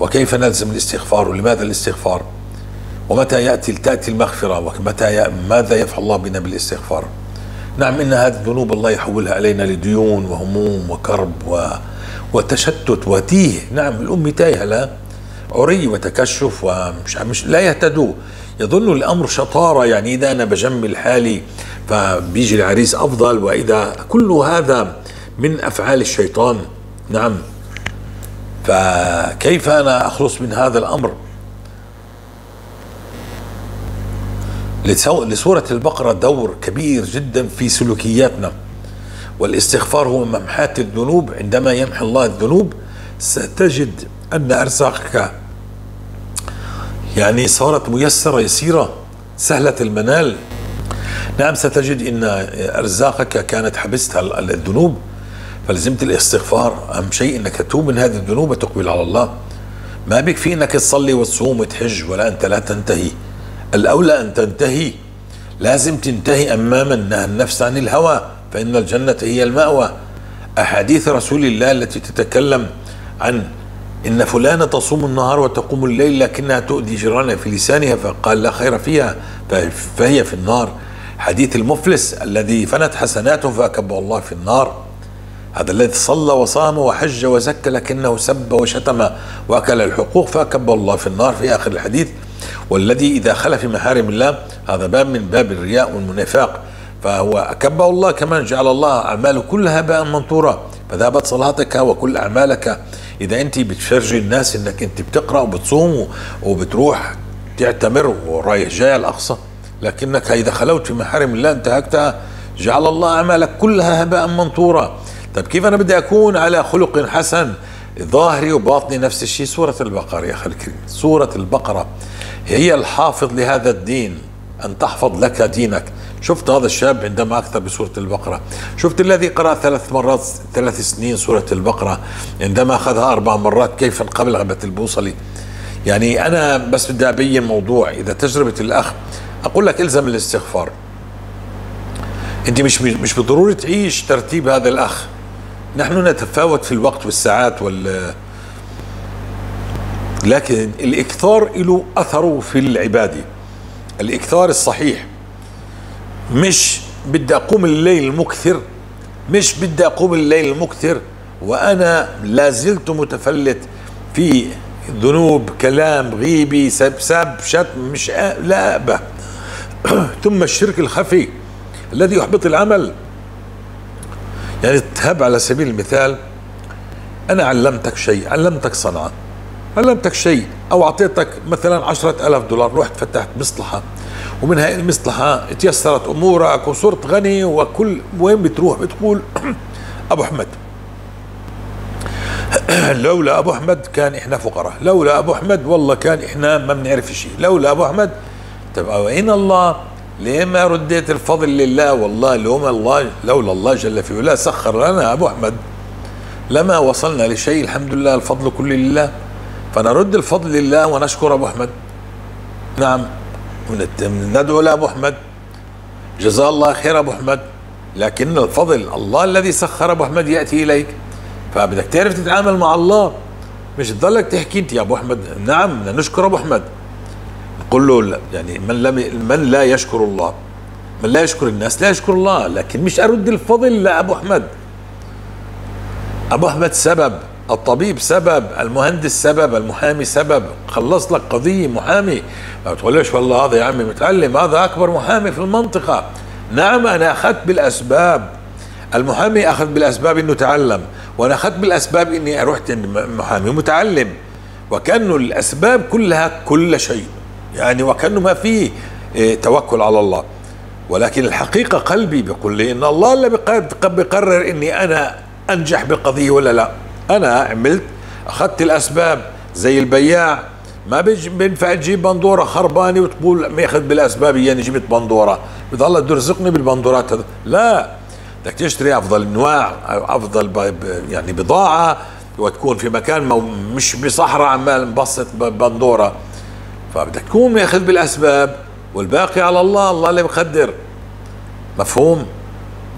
وكيف نلزم الاستغفار ولماذا الاستغفار ومتى تأتي المغفرة ومتى ماذا يفعل الله بنا بالاستغفار. نعم، إن هذه الذنوب الله يحولها علينا لديون وهموم وكرب وتشتت وتيه. نعم، الأم تايهة، لا عري وتكشف ومش لا يهتدوا، يظن الأمر شطارة، يعني إذا أنا بجمل حالي فبيجي العريس أفضل، وإذا كل هذا من أفعال الشيطان. نعم، فكيف أنا أخلص من هذا الأمر؟ لسورة البقرة دور كبير جدا في سلوكياتنا، والاستغفار هو ممحاة الذنوب. عندما يمحي الله الذنوب ستجد أن أرزاقك يعني صارت ميسرة يسيرة سهلة المنال. نعم، ستجد أن أرزاقك كانت حبستها الذنوب، فلزمت الاستغفار. أهم شيء أنك تتوب من هذه الذنوب وتقبل على الله. ما بيكفي أنك تصلي وتصوم وتحج ولا أنت لا تنتهي، الأولى أن تنتهي، لازم تنتهي أمام النفس عن الهوى، فإن الجنة هي المأوى. أحاديث رسول الله التي تتكلم عن إن فلانة تصوم النهار وتقوم الليل لكنها تؤذي جيرانها في لسانها فقال لا خير فيها فهي في النار. حديث المفلس الذي فنت حسناته فأكبه الله في النار، هذا الذي صلى وصام وحج وزكى لكنه سب وشتم وأكل الحقوق فأكبه الله في النار في آخر الحديث. والذي إذا خلف في محارم الله، هذا باب من باب الرياء والنفاق، فهو أكبه الله كمان، جعل الله أعماله كلها هباء منثورا، فذهبت صلاتك وكل أعمالك. إذا أنت بتفرجي الناس أنك أنت بتقرأ وبتصوم وبتروح تعتمر ورايح جاي الأقصى، لكنك إذا خلوت في محارم الله انتهكتها، جعل الله أعمالك كلها هباء منثورا. طيب كيف أنا بدي أكون على خلق حسن، ظاهري وباطني نفس الشيء؟ سورة البقرة يا أخي الكريم، سورة البقرة هي الحافظ لهذا الدين، أن تحفظ لك دينك. شفت هذا الشاب عندما أكثر بسورة البقرة، شفت الذي قرأ 3 مرات 3 سنين سورة البقرة عندما أخذها 4 مرات كيف انقلبت البوصلة. يعني أنا بس بدي أبين موضوع، إذا تجربة الأخ أقول لك إلزم الاستغفار. أنت مش بالضرورة تعيش ترتيب هذا الأخ، نحن نتفاوت في الوقت والساعات لكن الإكثار له أثره في العبادة. الإكثار الصحيح، مش بدي أقوم الليل المكثر، مش بدي أقوم الليل المكثر وأنا لازلت متفلت في ذنوب، كلام غيبي، سب شتم، مش لا أبه. ثم الشرك الخفي الذي يحبط العمل. يعني تهب على سبيل المثال، أنا علمتك شيء، علمتك صنعة، علمتك شيء، أو أعطيتك مثلا 10,000 دولار، رحت فتحت مصلحة، ومن هاي المصلحة تيسرت أمورك وصرت غني، وكل وين بتروح بتقول أبو أحمد، لولا أبو أحمد كان إحنا فقراء، لولا أبو أحمد والله كان إحنا ما بنعرف شيء، لولا أبو أحمد. طب وين الله؟ ليه ما رديت الفضل لله؟ والله لوما الله، لولا الله جل في علاه سخر لنا أبو أحمد لما وصلنا لشيء، الحمد لله الفضل كله لله. فنرد الفضل لله ونشكر أبو أحمد. نعم، ندعو لأبو أحمد، جزاه الله خير أبو أحمد، لكن الفضل الله الذي سخر أبو أحمد يأتي إليك. فبدك تعرف تتعامل مع الله، مش تضلك تحكي أنت يا أبو أحمد. نعم، نشكر أبو أحمد، نقول له يعني من لا يشكر الله، من لا يشكر الناس لا يشكر الله، لكن مش أرد الفضل لأبو أحمد. أبو أحمد سبب، الطبيب سبب، المهندس سبب، المحامي سبب، خلص لك قضية محامي، ما بتقولش والله هذا يا عمي متعلم، هذا أكبر محامي في المنطقة. نعم، أنا أخذت بالأسباب، المحامي أخذ بالأسباب إنه تعلم، وأنا أخذت بالأسباب إني رحت عند محامي متعلم، وكأنه الأسباب كلها كل شيء، يعني وكأنه ما فيه توكل على الله. ولكن الحقيقة قلبي بيقول لي إن الله اللي بيقرر إني أنا أنجح بالقضية ولا لا. أنا عملت، أخذت الأسباب زي البياع، ما بينفع تجيب بندورة خربانة وتقول ما ياخذ بالأسباب، يعني جبت بندورة بتضل ترزقني بالبندورات هذا. لا، بدك تشتري أفضل أنواع، أفضل يعني بضاعة، وتكون في مكان مش بصحراء عمال مبسط بندورة. فبدك تكون ماخذ بالأسباب والباقي على الله، الله اللي بقدر. مفهوم؟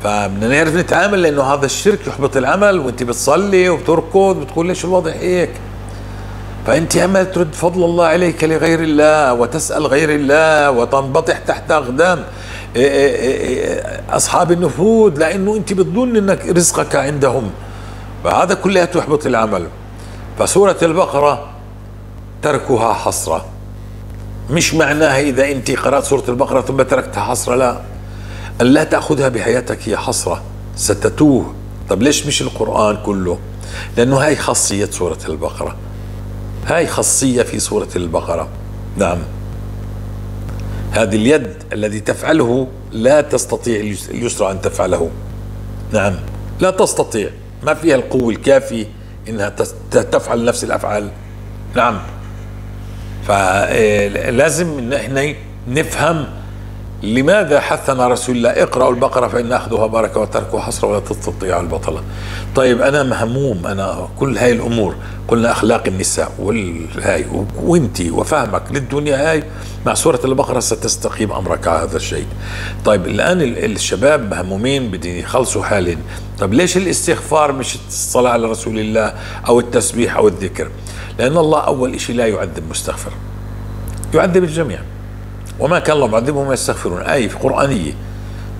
فبدنا نعرف نتعامل، لانه هذا الشرك يحبط العمل، وانت بتصلي وبتركض بتقول ليش الوضع هيك؟ فانت عمال ترد فضل الله عليك لغير الله، وتسال غير الله، وتنبطح تحت اقدام اصحاب النفوذ، لانه انت بتظن انك رزقك عندهم، فهذا كلها تحبط العمل. فسوره البقره تركها حسره، مش معناها اذا انت قرات سوره البقره ثم تركتها حسره، لا، أن لا تأخذها بحياتك هي حسرة، ستتوه. طب ليش مش القرآن كله؟ لأنه هاي خاصية سورة البقرة، هاي خاصية في سورة البقرة. نعم، هذه اليد الذي تفعله لا تستطيع اليسرى أن تفعله. نعم، لا تستطيع، ما فيها القوة الكافية إنها تفعل نفس الأفعال. نعم، فلازم إن احنا نفهم لماذا حثنا رسول الله اقرأوا البقرة فإن أخذها بركة وتركها حسرة ولا تستطيع البطلة. طيب أنا مهموم، أنا كل هاي الأمور، قلنا أخلاق النساء والهاي وانتي وفهمك للدنيا هاي مع سورة البقرة ستستقيم أمرك على هذا الشيء. طيب الآن الشباب مهمومين بدهم يخلصوا حالهم، طيب ليش الاستغفار مش الصلاة على رسول الله أو التسبيح أو الذكر؟ لأن الله أول شيء لا يعذب مستغفر، يعذب الجميع، وما كان الله معذبهم يستغفرون، آية قرآنية.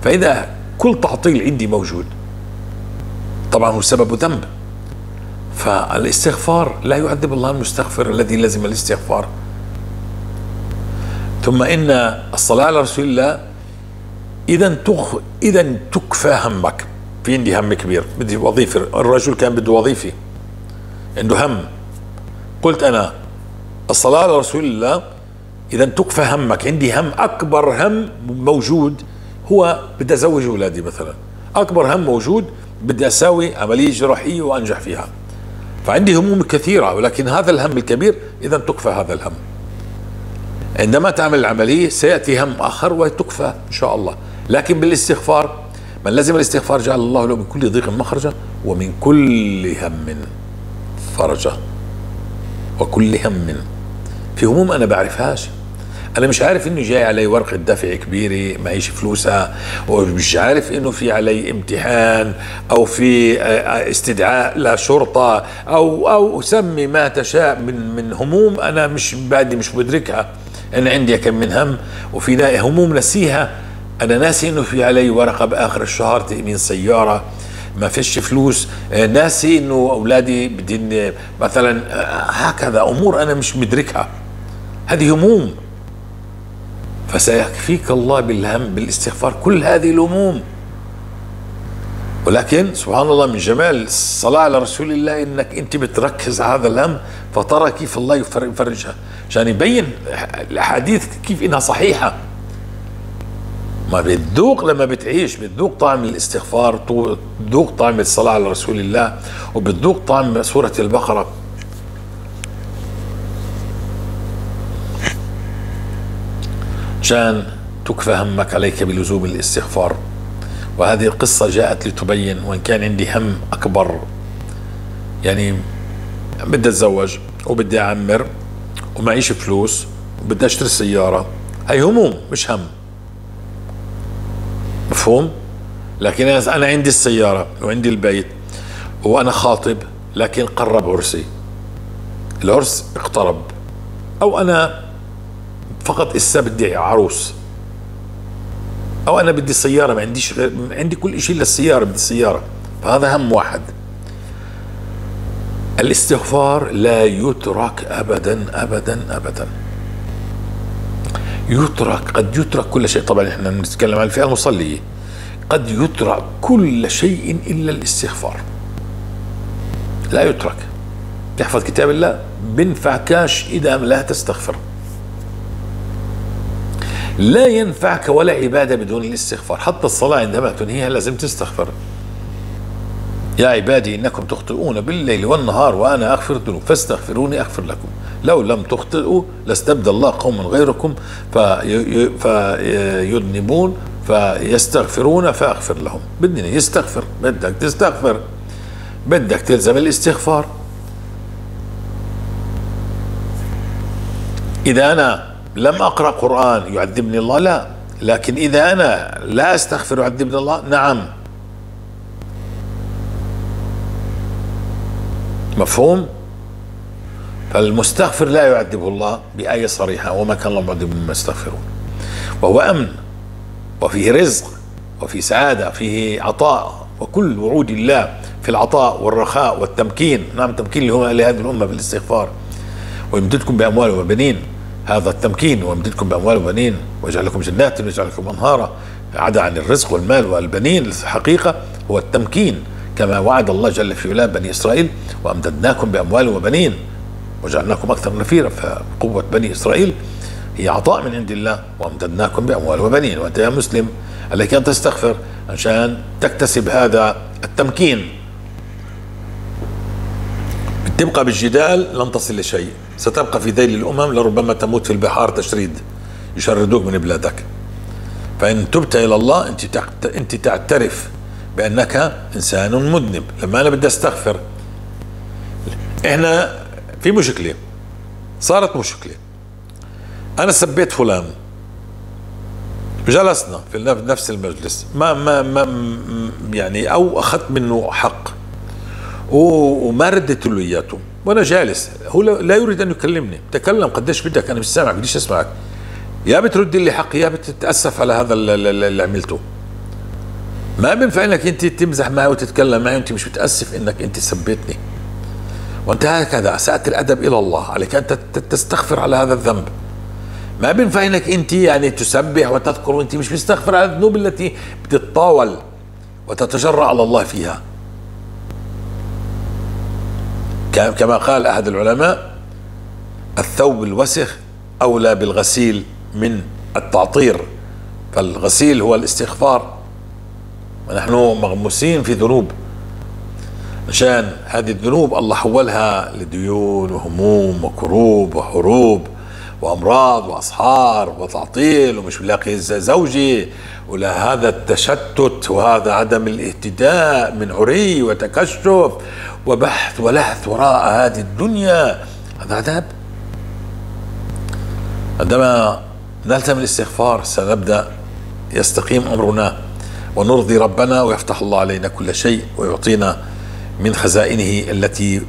فإذا كل تعطيل عندي موجود طبعا هو سبب ذنب، فالاستغفار لا يعذب الله المستغفر الذي لزم الاستغفار. ثم إن الصلاة على رسول الله إذا تكفى همك. في عندي هم كبير، بدي وظيفة، الرجل كان بده وظيفة، عنده هم، قلت أنا الصلاة على رسول الله إذا تكفى همك. عندي هم، أكبر هم موجود هو بدي أزوج أولادي مثلا، أكبر هم موجود بدي أساوي عملية جراحية وأنجح فيها، فعندي هموم كثيرة، ولكن هذا الهم الكبير إذا تكفى هذا الهم. عندما تعمل العملية سيأتي هم آخر وتكفى إن شاء الله. لكن بالاستغفار، من لزم الاستغفار جعل الله له من كل ضيق مخرجا ومن كل هم فرجا. وكل هم، في هموم أنا بعرفهاش، أنا مش عارف إنه جاي علي ورقة دفع كبيرة معيش فلوسها، ومش عارف إنه في علي امتحان أو في استدعاء لشرطة أو سمي ما تشاء من هموم أنا مش بعدي مش مدركها. أنا عندي كم من هم، وفي هموم نسيها، أنا ناسي إنه في علي ورقة بآخر الشهر تأمين سيارة، ما فيش فلوس، ناسي إنه أولادي بدين مثلا، هكذا أمور أنا مش مدركها، هذه هموم. فسيكفيك الله بالهم بالاستغفار كل هذه الهموم. ولكن سبحان الله، من جمال الصلاة على رسول الله إنك أنت بتركز على هذا الهم فترى كيف الله يفرجها، عشان يبين الأحاديث كيف إنها صحيحة. ما بتذوق لما بتعيش، بتذوق طعم الاستغفار، بتذوق طعم الصلاة على رسول الله، وبتذوق طعم سورة البقرة. عشان تكفى همك عليك بلزوم الاستغفار. وهذه القصة جاءت لتبين، وإن كان عندي هم أكبر، يعني بدي أتزوج وبدي أعمر ومعيش فلوس وبدي أشتري سيارة، هي هموم مش هم، مفهوم؟ لكن أنا عندي السيارة وعندي البيت وأنا خاطب، لكن قرب عرسي، العرس اقترب، أو أنا فقط إسا بدي عروس، أو أنا بدي سيارة، ما عنديش غير، عندي كل شيء للسيارة، بدي سيارة، فهذا هم واحد. الاستغفار لا يترك أبدا أبدا أبدا، يترك، قد يترك كل شيء. طبعا احنا بنتكلم عن الفئة المصلية، قد يترك كل شيء إلا الاستغفار، لا يترك. تحفظ كتاب الله بنفعكاش إذا لا تستغفر، لا ينفعك ولا عبادة بدون الاستغفار. حتى الصلاة عندما تنهيها لازم تستغفر. يا عبادي إنكم تخطئون بالليل والنهار وأنا أغفر الذنوب فاستغفروني أغفر لكم، لو لم تخطئوا لاستبدل الله قوما غيركم فيذنبون فيستغفرون فأغفر لهم. بدنا يستغفر، بدك تستغفر، بدك تلزم الاستغفار. إذا أنا لم أقرأ قرآن يعذبني الله؟ لا. لكن إذا أنا لا أستغفر يعذبني الله؟ نعم. مفهوم؟ فالمستغفر لا يعذبه الله بآية صريحة، وما كان الله معذبهم مما يستغفرون. وهو أمن، وفيه رزق، وفيه سعادة، فيه عطاء، وكل وعود الله في العطاء والرخاء والتمكين. نعم، التمكين لهذه الأمة بالاستغفار. ويمددكم بأموال وبنين، هذا التمكين، ويمددكم بأموال وبنين ويجعل لكم جنات ويجعل لكم أنهارا. عدا عن الرزق والمال والبنين، الحقيقة هو التمكين، كما وعد الله جل في علاه بني إسرائيل: وأمددناكم بأموال وبنين وجعلناكم أكثر نفيرا. فقوة بني إسرائيل هي عطاء من عند الله، وأمددناكم بأموال وبنين. وأنت يا مسلم عليك أن تستغفر عشان تكتسب هذا التمكين. تبقى بالجدال لن تصل لشيء، ستبقى في ذيل الأمم، لربما تموت في البحار تشريد، يشردوك من بلادك. فإن تبت إلى الله أنت تعترف بأنك إنسان مذنب. لما أنا بدي أستغفر، إحنا في مشكلة، صارت مشكلة، أنا سبيت فلان، جلسنا في نفس المجلس، ما ما ما يعني، أو أخذت منه حق وما ردت له إياته، وأنا جالس، هو لا يريد أن يكلمني. تكلم قديش بدك، أنا مش سامعك، بديش أسمعك. يا بترد لي حقي يا بتتأسف على هذا اللي عملته. ما بينفع انك انت تمزح معي وتتكلم معي وانت مش متاسف انك انت سبيتني. وانت هكذا اسات الادب الى الله، عليك ان تستغفر على هذا الذنب. ما بينفع انك انت يعني تسبح وتذكر وانت مش مستغفر على الذنوب التي بتتطاول وتتجرأ على الله فيها. كما قال احد العلماء: الثوب الوسخ اولى بالغسيل من التعطير. فالغسيل هو الاستغفار، ونحن مغموسين في ذنوب، عشان هذه الذنوب الله حولها لديون وهموم وكروب وحروب وأمراض وأسحار وتعطيل ومش لاقي زوجي، ولا هذا التشتت وهذا عدم الاهتداء من عري وتكشف وبحث ولهث وراء هذه الدنيا، هذا عذاب. عندما نلزم الاستغفار سنبدأ يستقيم أمرنا ونرضي ربنا، ويفتح الله علينا كل شيء ويعطينا من خزائنه التي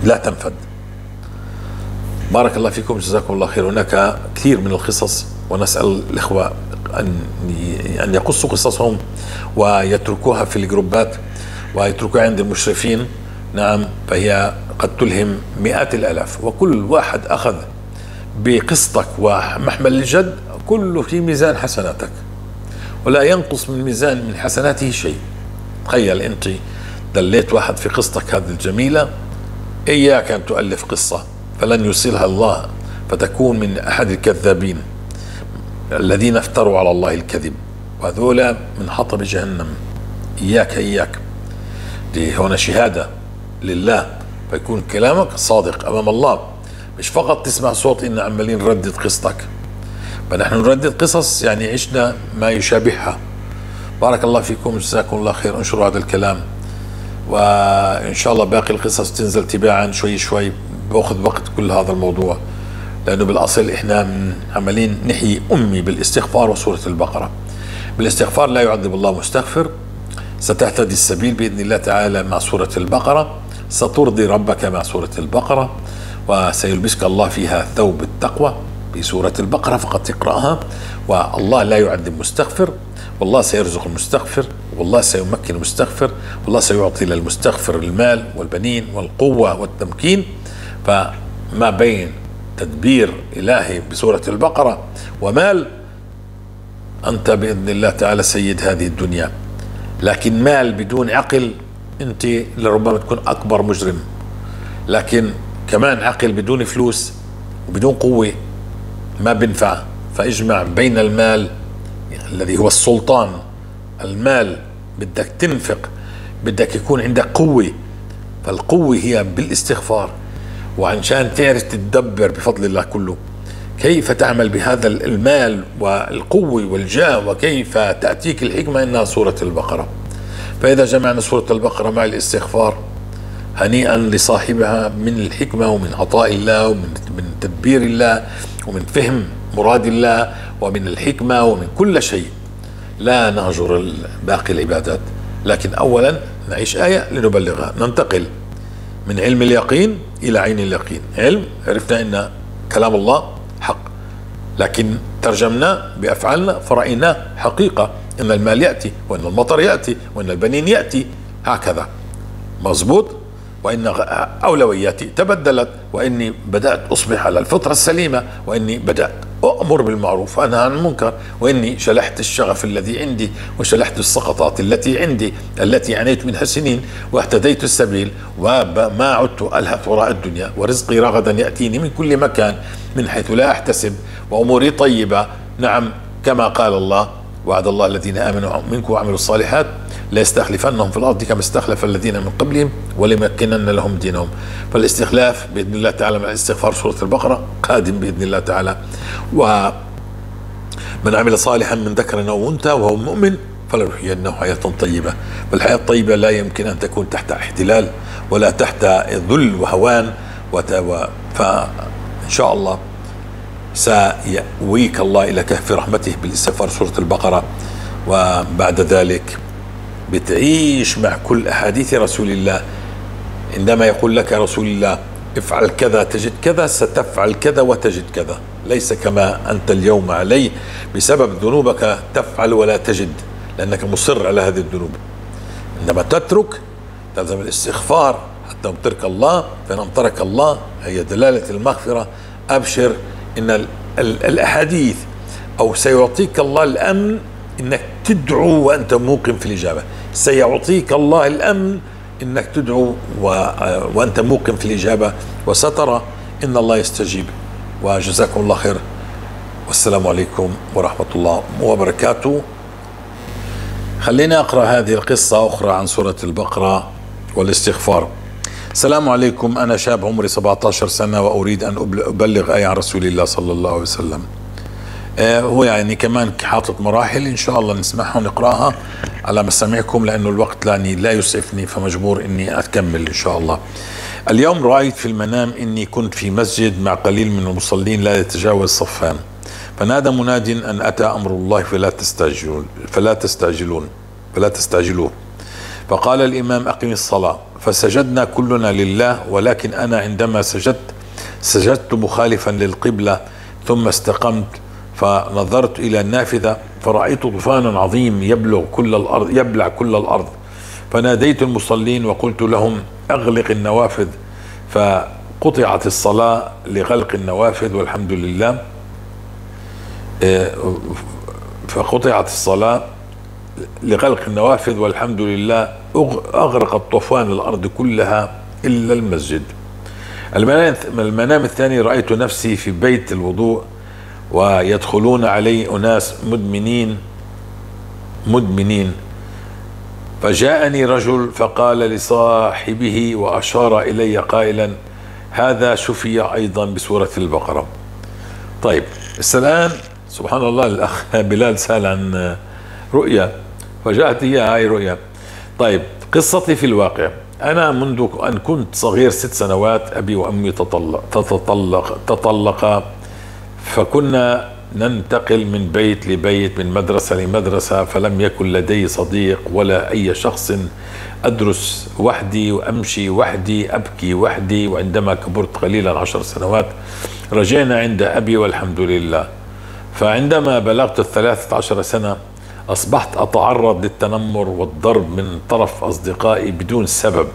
لا تنفد. بارك الله فيكم، جزاكم الله خير. هناك كثير من القصص، ونسأل الإخوة أن يقصوا قصصهم ويتركوها في الجروبات ويتركوها عند المشرفين. نعم، فهي قد تلهم مئات الآلاف، وكل واحد أخذ بقصتك ومحمل الجد كله في ميزان حسناتك، ولا ينقص من ميزان من حسناته شيء. تخيل أنت دليت واحد في قصتك هذه الجميلة، إياك أن تؤلف قصة فلن يصلها الله، فتكون من أحد الكذابين الذين افتروا على الله الكذب، وهذولا من حطب جهنم. إياك إياك، دي هنا شهادة لله، فيكون كلامك صادق أمام الله، مش فقط تسمع صوت إن عمالين نردد قصتك. فنحن نردد قصص يعني عشنا ما يشابهها. بارك الله فيكم، جزاكم الله خير. انشروا هذا الكلام، وإن شاء الله باقي القصص تنزل تباعا شوي شوي، بأخذ وقت كل هذا الموضوع، لأنه بالأصل إحنا عمالين نحيي أمي بالاستغفار وسورة البقرة. بالاستغفار لا يعذب الله مستغفر، ستهتدي السبيل بإذن الله تعالى مع سورة البقرة، سترضي ربك مع سورة البقرة، وسيلبسك الله فيها ثوب التقوى بسورة البقرة فقط تقرأها. والله لا يعذب مستغفر، والله سيرزق المستغفر، والله سيمكن المستغفر، والله سيعطي للمستغفر المال والبنين والقوة والتمكين. فما بين تدبير إلهي بسورة البقرة ومال، أنت بإذن الله تعالى سيد هذه الدنيا. لكن مال بدون عقل أنت لربما تكون أكبر مجرم، لكن كمان عقل بدون فلوس وبدون قوة ما بنفع. فاجمع بين المال الذي هو السلطان، المال بدك تنفق، بدك يكون عندك قوة، فالقوة هي بالاستغفار. وعشان تعرف تتدبر بفضل الله كله كيف تعمل بهذا المال والقوة والجاه، وكيف تأتيك الحكمة، إنها سورة البقرة. فإذا جمعنا سورة البقرة مع الاستغفار، هنيئا لصاحبها من الحكمة ومن عطاء الله ومن تدبير الله ومن فهم مراد الله ومن الحكمة ومن كل شيء. لا نهجر باقي العبادات، لكن أولا نعيش آية لنبلغها. ننتقل من علم اليقين إلى عين اليقين. علم عرفنا أن كلام الله حق، لكن ترجمناه بأفعالنا فرأيناه حقيقة، أن المال يأتي وأن المطر يأتي وأن البنين يأتي، هكذا مظبوط. وإن أولوياتي تبدلت، وإني بدأت أصبح على الفطرة السليمة، وإني بدأت أؤمر بالمعروف وأنهى عن المنكر، وإني شلحت الشغف الذي عندي وشلحت السقطات التي عندي التي عانيت منها سنين، واهتديت السبيل، وما عدت ألهث وراء الدنيا، ورزقي رغدا يأتيني من كل مكان من حيث لا أحتسب، وأموري طيبة. نعم، كما قال الله: وعد الله الذين آمنوا منكم وعملوا الصالحات ليستخلفنهم في الأرض كما استخلف الذين من قبلهم وليمكنن لهم دينهم. فالاستخلاف بإذن الله تعالى مع الاستغفار سورة البقرة قادم بإذن الله تعالى. ومن عمل صالحا من ذكر أو أنثى وهو مؤمن فلنحيينه حياة طيبة. فالحياة الطيبة لا يمكن أن تكون تحت احتلال ولا تحت ذل وهوان، فإن شاء الله سيأويك الله إلى كهف رحمته بالاستغفار سورة البقرة. وبعد ذلك بتعيش مع كل أحاديث رسول الله. عندما يقول لك رسول الله افعل كذا تجد كذا، ستفعل كذا وتجد كذا، ليس كما أنت اليوم عليه بسبب ذنوبك تفعل ولا تجد، لأنك مصر على هذه الذنوب. عندما تترك تلزم الاستغفار حتى يمطرك الله، فإن أمطرك الله هي دلالة المغفرة. أبشر إن الأحاديث أو سيعطيك الله الأمن إنك تدعو وأنت موقن في الإجابة. سيعطيك الله الأمن إنك تدعو وأنت موقن في الإجابة، وسترى إن الله يستجيب. وجزاكم الله خير، والسلام عليكم ورحمة الله وبركاته. خلينا أقرأ هذه القصة أخرى عن سورة البقرة والاستغفار. السلام عليكم، أنا شاب عمري 17 سنة وأريد أن أبلغ آية عن رسول الله صلى الله عليه وسلم. هو يعني كمان حاطط مراحل، إن شاء الله نسمعها ونقرأها على مسامعكم لأنه الوقت يعني لا يسعفني، فمجبور إني أكمل إن شاء الله. اليوم رأيت في المنام إني كنت في مسجد مع قليل من المصلين لا يتجاوز صفان، فنادى مناد أن أتى أمر الله فلا تستعجلوه. فقال الإمام أقم الصلاة، فسجدنا كلنا لله، ولكن أنا عندما سجدت مخالفا للقبلة، ثم استقمت فنظرت إلى النافذة فرأيت طوفانا عظيم يبلع كل الأرض، فناديت المصلين وقلت لهم أغلق النوافذ، فقطعت الصلاة لغلق النوافذ والحمد لله. فقطعت الصلاة لغلق النوافذ والحمد لله. أغرق الطوفان الأرض كلها إلا المسجد. المنام الثاني رأيت نفسي في بيت الوضوء ويدخلون علي أناس مدمنين، فجاءني رجل فقال لصاحبه وأشار إلي قائلا هذا شفي أيضا بسورة البقرة. طيب الآن سبحان الله، الأخ بلال سأل عن رؤيا فجاءت هي هاي رؤيا. طيب قصتي في الواقع، أنا منذ أن كنت صغير 6 سنوات أبي وأمي تطلقا، فكنا ننتقل من بيت لبيت، من مدرسة لمدرسة، فلم يكن لدي صديق ولا أي شخص، أدرس وحدي وأمشي وحدي، أبكي وحدي. وعندما كبرت قليلا 10 سنوات رجعنا عند أبي والحمد لله. فعندما بلغت 13 سنة أصبحت أتعرض للتنمر والضرب من طرف أصدقائي بدون سبب،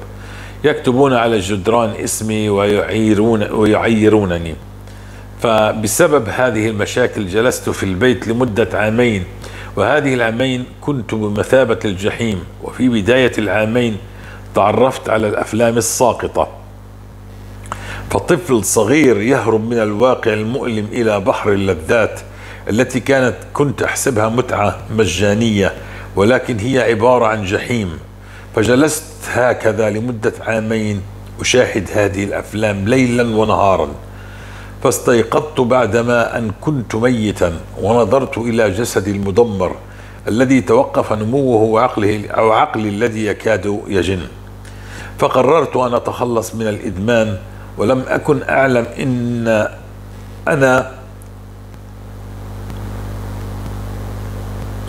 يكتبون على الجدران اسمي ويعيرونني. فبسبب هذه المشاكل جلست في البيت لمدة عامين، وهذه العامين كنت بمثابة الجحيم. وفي بداية العامين تعرفت على الأفلام الساقطة، فطفل صغير يهرب من الواقع المؤلم إلى بحر اللذات التي كنت أحسبها متعة مجانية، ولكن هي عبارة عن جحيم. فجلست هكذا لمدة عامين أشاهد هذه الأفلام ليلا ونهارا. فاستيقظت بعدما أن كنت ميتا، ونظرت إلى جسدي المدمر الذي توقف نموه وعقلي الذي يكاد يجن. فقررت أن أتخلص من الإدمان، ولم أكن أعلم إن أنا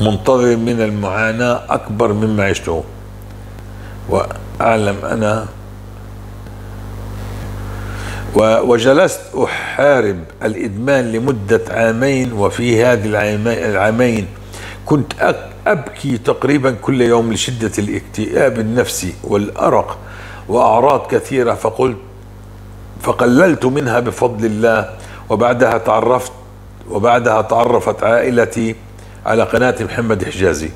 منتظر من المعاناة أكبر مما عشته. وأعلم أنا وجلست أحارب الإدمان لمدة عامين، وفي هذه العامين كنت أبكي تقريبا كل يوم لشدة الاكتئاب النفسي والأرق وأعراض كثيرة، فقللت منها بفضل الله. وبعدها تعرفت عائلتي على قناة محمد حجازي،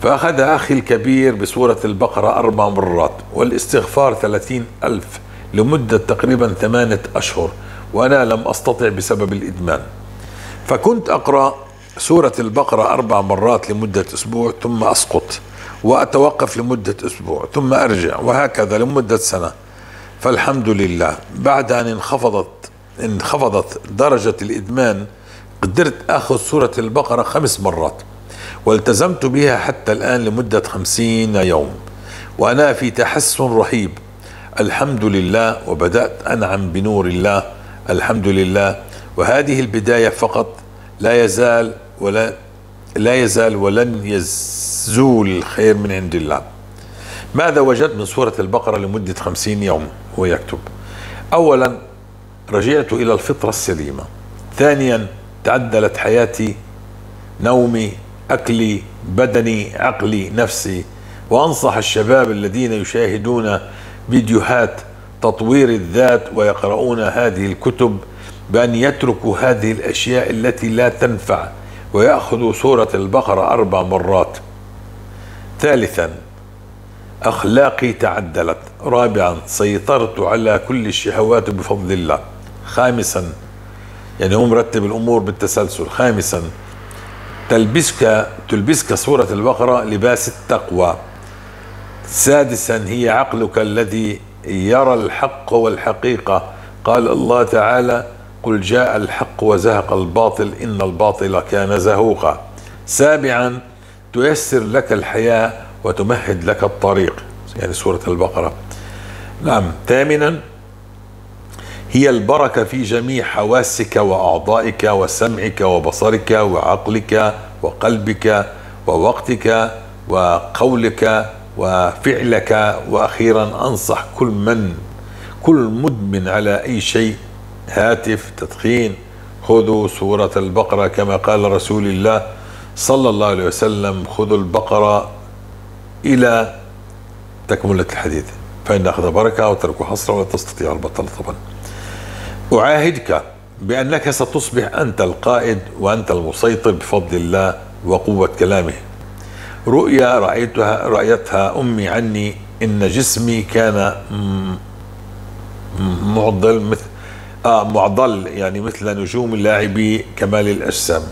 فأخذ أخي الكبير بسورة البقرة 4 مرات والاستغفار 30,000 لمدة تقريبا 8 أشهر، وأنا لم أستطع بسبب الإدمان. فكنت أقرأ سورة البقرة 4 مرات لمدة أسبوع، ثم أسقط وأتوقف لمدة أسبوع، ثم أرجع، وهكذا لمدة سنة. فالحمد لله بعد أن انخفضت درجة الإدمان قدرت أخذ سورة البقرة 5 مرات، والتزمت بها حتى الآن لمدة 50 يوم، وأنا في تحسن رهيب الحمد لله. وبدأت أنعم بنور الله الحمد لله، وهذه البداية فقط، لا يزال ولن يزول الخير من عند الله. ماذا وجدت من سورة البقرة لمدة 50 يوم؟ هو يكتب: أولا، رجعت إلى الفطرة السليمة. ثانيا، تعدلت حياتي، نومي، أكلي، بدني، عقلي، نفسي. وأنصح الشباب الذين يشاهدون فيديوهات تطوير الذات ويقرؤون هذه الكتب بأن يتركوا هذه الأشياء التي لا تنفع ويأخذوا سورة البقرة 4 مرات. ثالثا، أخلاقي تعدلت. رابعا، سيطرت على كل الشهوات بفضل الله. خامسا، يعني هو مرتب الأمور بالتسلسل. خامسا، تلبسك سورة البقرة لباس التقوى. سادسا، هي عقلك الذي يرى الحق والحقيقة. قال الله تعالى: قل جاء الحق وزهق الباطل إن الباطل كان زهوقا. سابعا، تيسر لك الحياة وتمهد لك الطريق، يعني سورة البقرة. نعم. ثامنا، هي البركة في جميع حواسك وأعضائك وسمعك وبصرك وعقلك وقلبك ووقتك وقولك وفعلك. وأخيرا، أنصح كل مدمن على أي شيء، هاتف، تدخين، خذوا سورة البقرة كما قال رسول الله صلى الله عليه وسلم: خذوا البقرة إلى تكملة الحديث، فإن أخذ بركة وتركوا حسرة ولا تستطيع البطل. طبعا أعاهدك بأنك ستصبح أنت القائد وأنت المسيطر بفضل الله وقوة كلامه. رؤيا رأيتها أمي عني إن جسمي كان معضل مثل معضل، يعني مثل نجوم اللاعبي كمال الأجسام.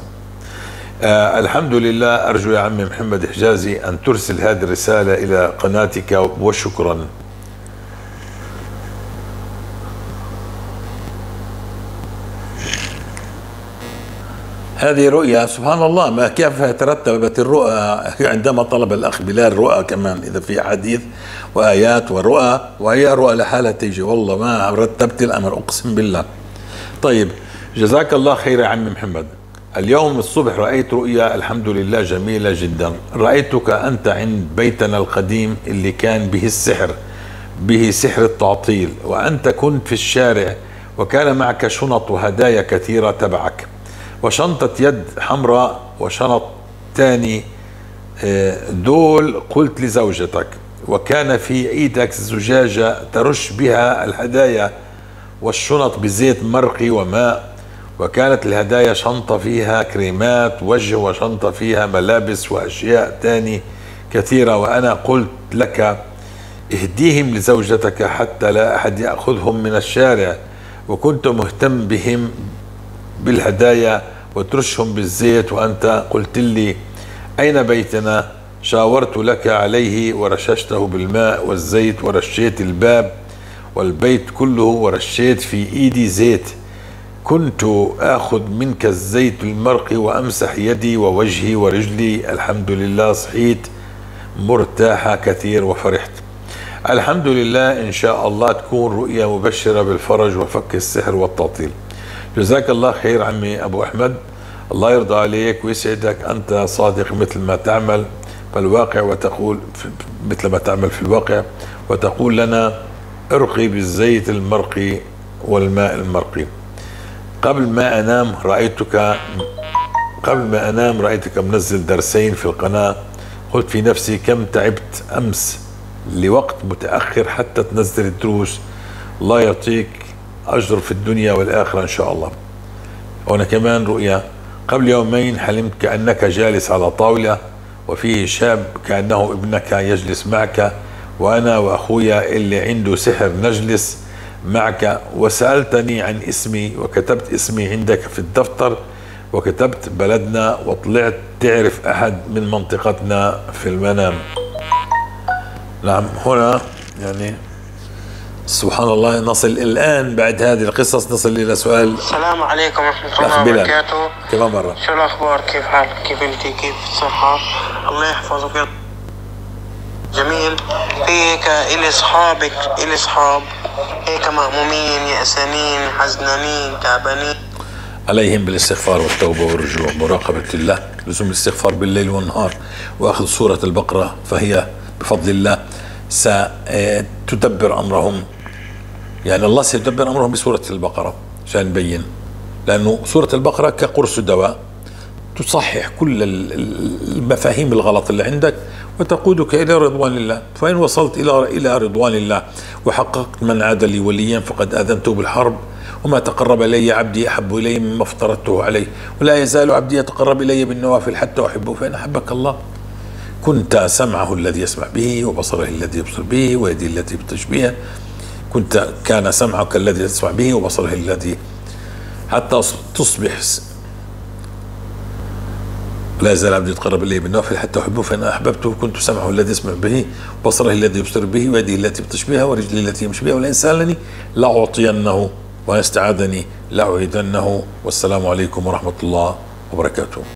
الحمد لله. أرجو يا عمي محمد حجازي أن ترسل هذه الرسالة إلى قناتك، وشكرا. هذه رؤيا، سبحان الله، ما كيف ترتبت الرؤى عندما طلب الأخ بلال رؤى كمان، إذا في حديث وآيات ورؤى، وهي رؤى لحالها تيجي، والله ما رتبت الأمر أقسم بالله. طيب، جزاك الله خير يا عمي محمد. اليوم الصبح رأيت رؤيا الحمد لله جميلة جدا. رأيتك أنت عند بيتنا القديم اللي كان به السحر، به سحر التعطيل، وأنت كنت في الشارع وكان معك شنط وهدايا كثيرة تبعك، وشنطة يد حمراء وشنط تاني دول. قلت لزوجتك، وكان في ايدك زجاجة ترش بها الهدايا والشنط بزيت مرقي وماء، وكانت الهدايا شنطة فيها كريمات وجه وشنطة فيها ملابس وأشياء تاني كثيرة. وأنا قلت لك اهديهم لزوجتك حتى لا أحد يأخذهم من الشارع، وكنت مهتم بهم بالهدايا وترشهم بالزيت، وأنت قلت لي أين بيتنا؟ شاورت لك عليه ورششته بالماء والزيت، ورشيت الباب والبيت كله، ورشيت في إيدي زيت. كنت آخذ منك الزيت المرقي وأمسح يدي ووجهي ورجلي. الحمد لله صحيت مرتاحة كثير وفرحت. الحمد لله. إن شاء الله تكون رؤية مبشرة بالفرج وفك السحر والتعطيل. جزاك الله خير عمي أبو أحمد، الله يرضى عليك ويسعدك. أنت صادق مثل ما تعمل في الواقع، وتقول مثل ما تعمل في الواقع، وتقول لنا ارقي بالزيت المرقي والماء المرقي. قبل ما أنام رأيتك منزل درسين في القناة. قلت في نفسي كم تعبت أمس لوقت متأخر حتى تنزل الدروس. الله يعطيك أجر في الدنيا والآخرة إن شاء الله. وأنا كمان رؤيا قبل يومين حلمت كأنك جالس على طاولة وفيه شاب كأنه ابنك يجلس معك، وأنا وأخويا اللي عنده سحر نجلس معك، وسألتني عن اسمي وكتبت اسمي عندك في الدفتر وكتبت بلدنا، وطلعت تعرف أحد من منطقتنا في المنام. نعم، هنا يعني سبحان الله. نصل الآن بعد هذه القصص نصل إلى سؤال. السلام عليكم ورحمة الله وبركاته. كمان مرة، شو الأخبار؟ كيف حالك؟ كيف أنت؟ كيف الصحة؟ الله يحفظك. جميل. في هيك إلي أصحابك، إلي أصحاب هيك مهمومين، يأسانين، حزنانين، تعبانين. عليهم بالاستغفار والتوبة والرجوع، مراقبة الله، لزوم الاستغفار بالليل والنهار، وأخذ سورة البقرة، فهي بفضل الله ستدبر أمرهم. يعني الله سيدبر أمرهم بسورة البقرة، عشان نبين، لأنه سورة البقرة كقرص دواء تصحح كل المفاهيم الغلط اللي عندك وتقودك إلى رضوان الله. فإن وصلت إلى رضوان الله وحققت من عاد لي وليا فقد آذنته بالحرب، وما تقرب إلي عبدي أحب إلي مما افترضته عليه، ولا يزال عبدي يتقرب إلي بالنوافل حتى أحبه. فإن أحبك الله كنت سمعه الذي يسمع به، وبصره الذي يبصر به، ويده التي يبطش بها. كان سمعك الذي تسمع به وبصره الذي، حتى تصبح ولا يزال عبدي يتقرب الي بالنوافل حتى احبه، فان احببته كنت سمعه الذي يسمع به، بصره الذي يبصر به، ويده التي يبطش بها، ورجله التي يمشي بها، ولئن سالني لاعطينه، وان استعاذني لاعيذنه. والسلام عليكم ورحمة الله وبركاته.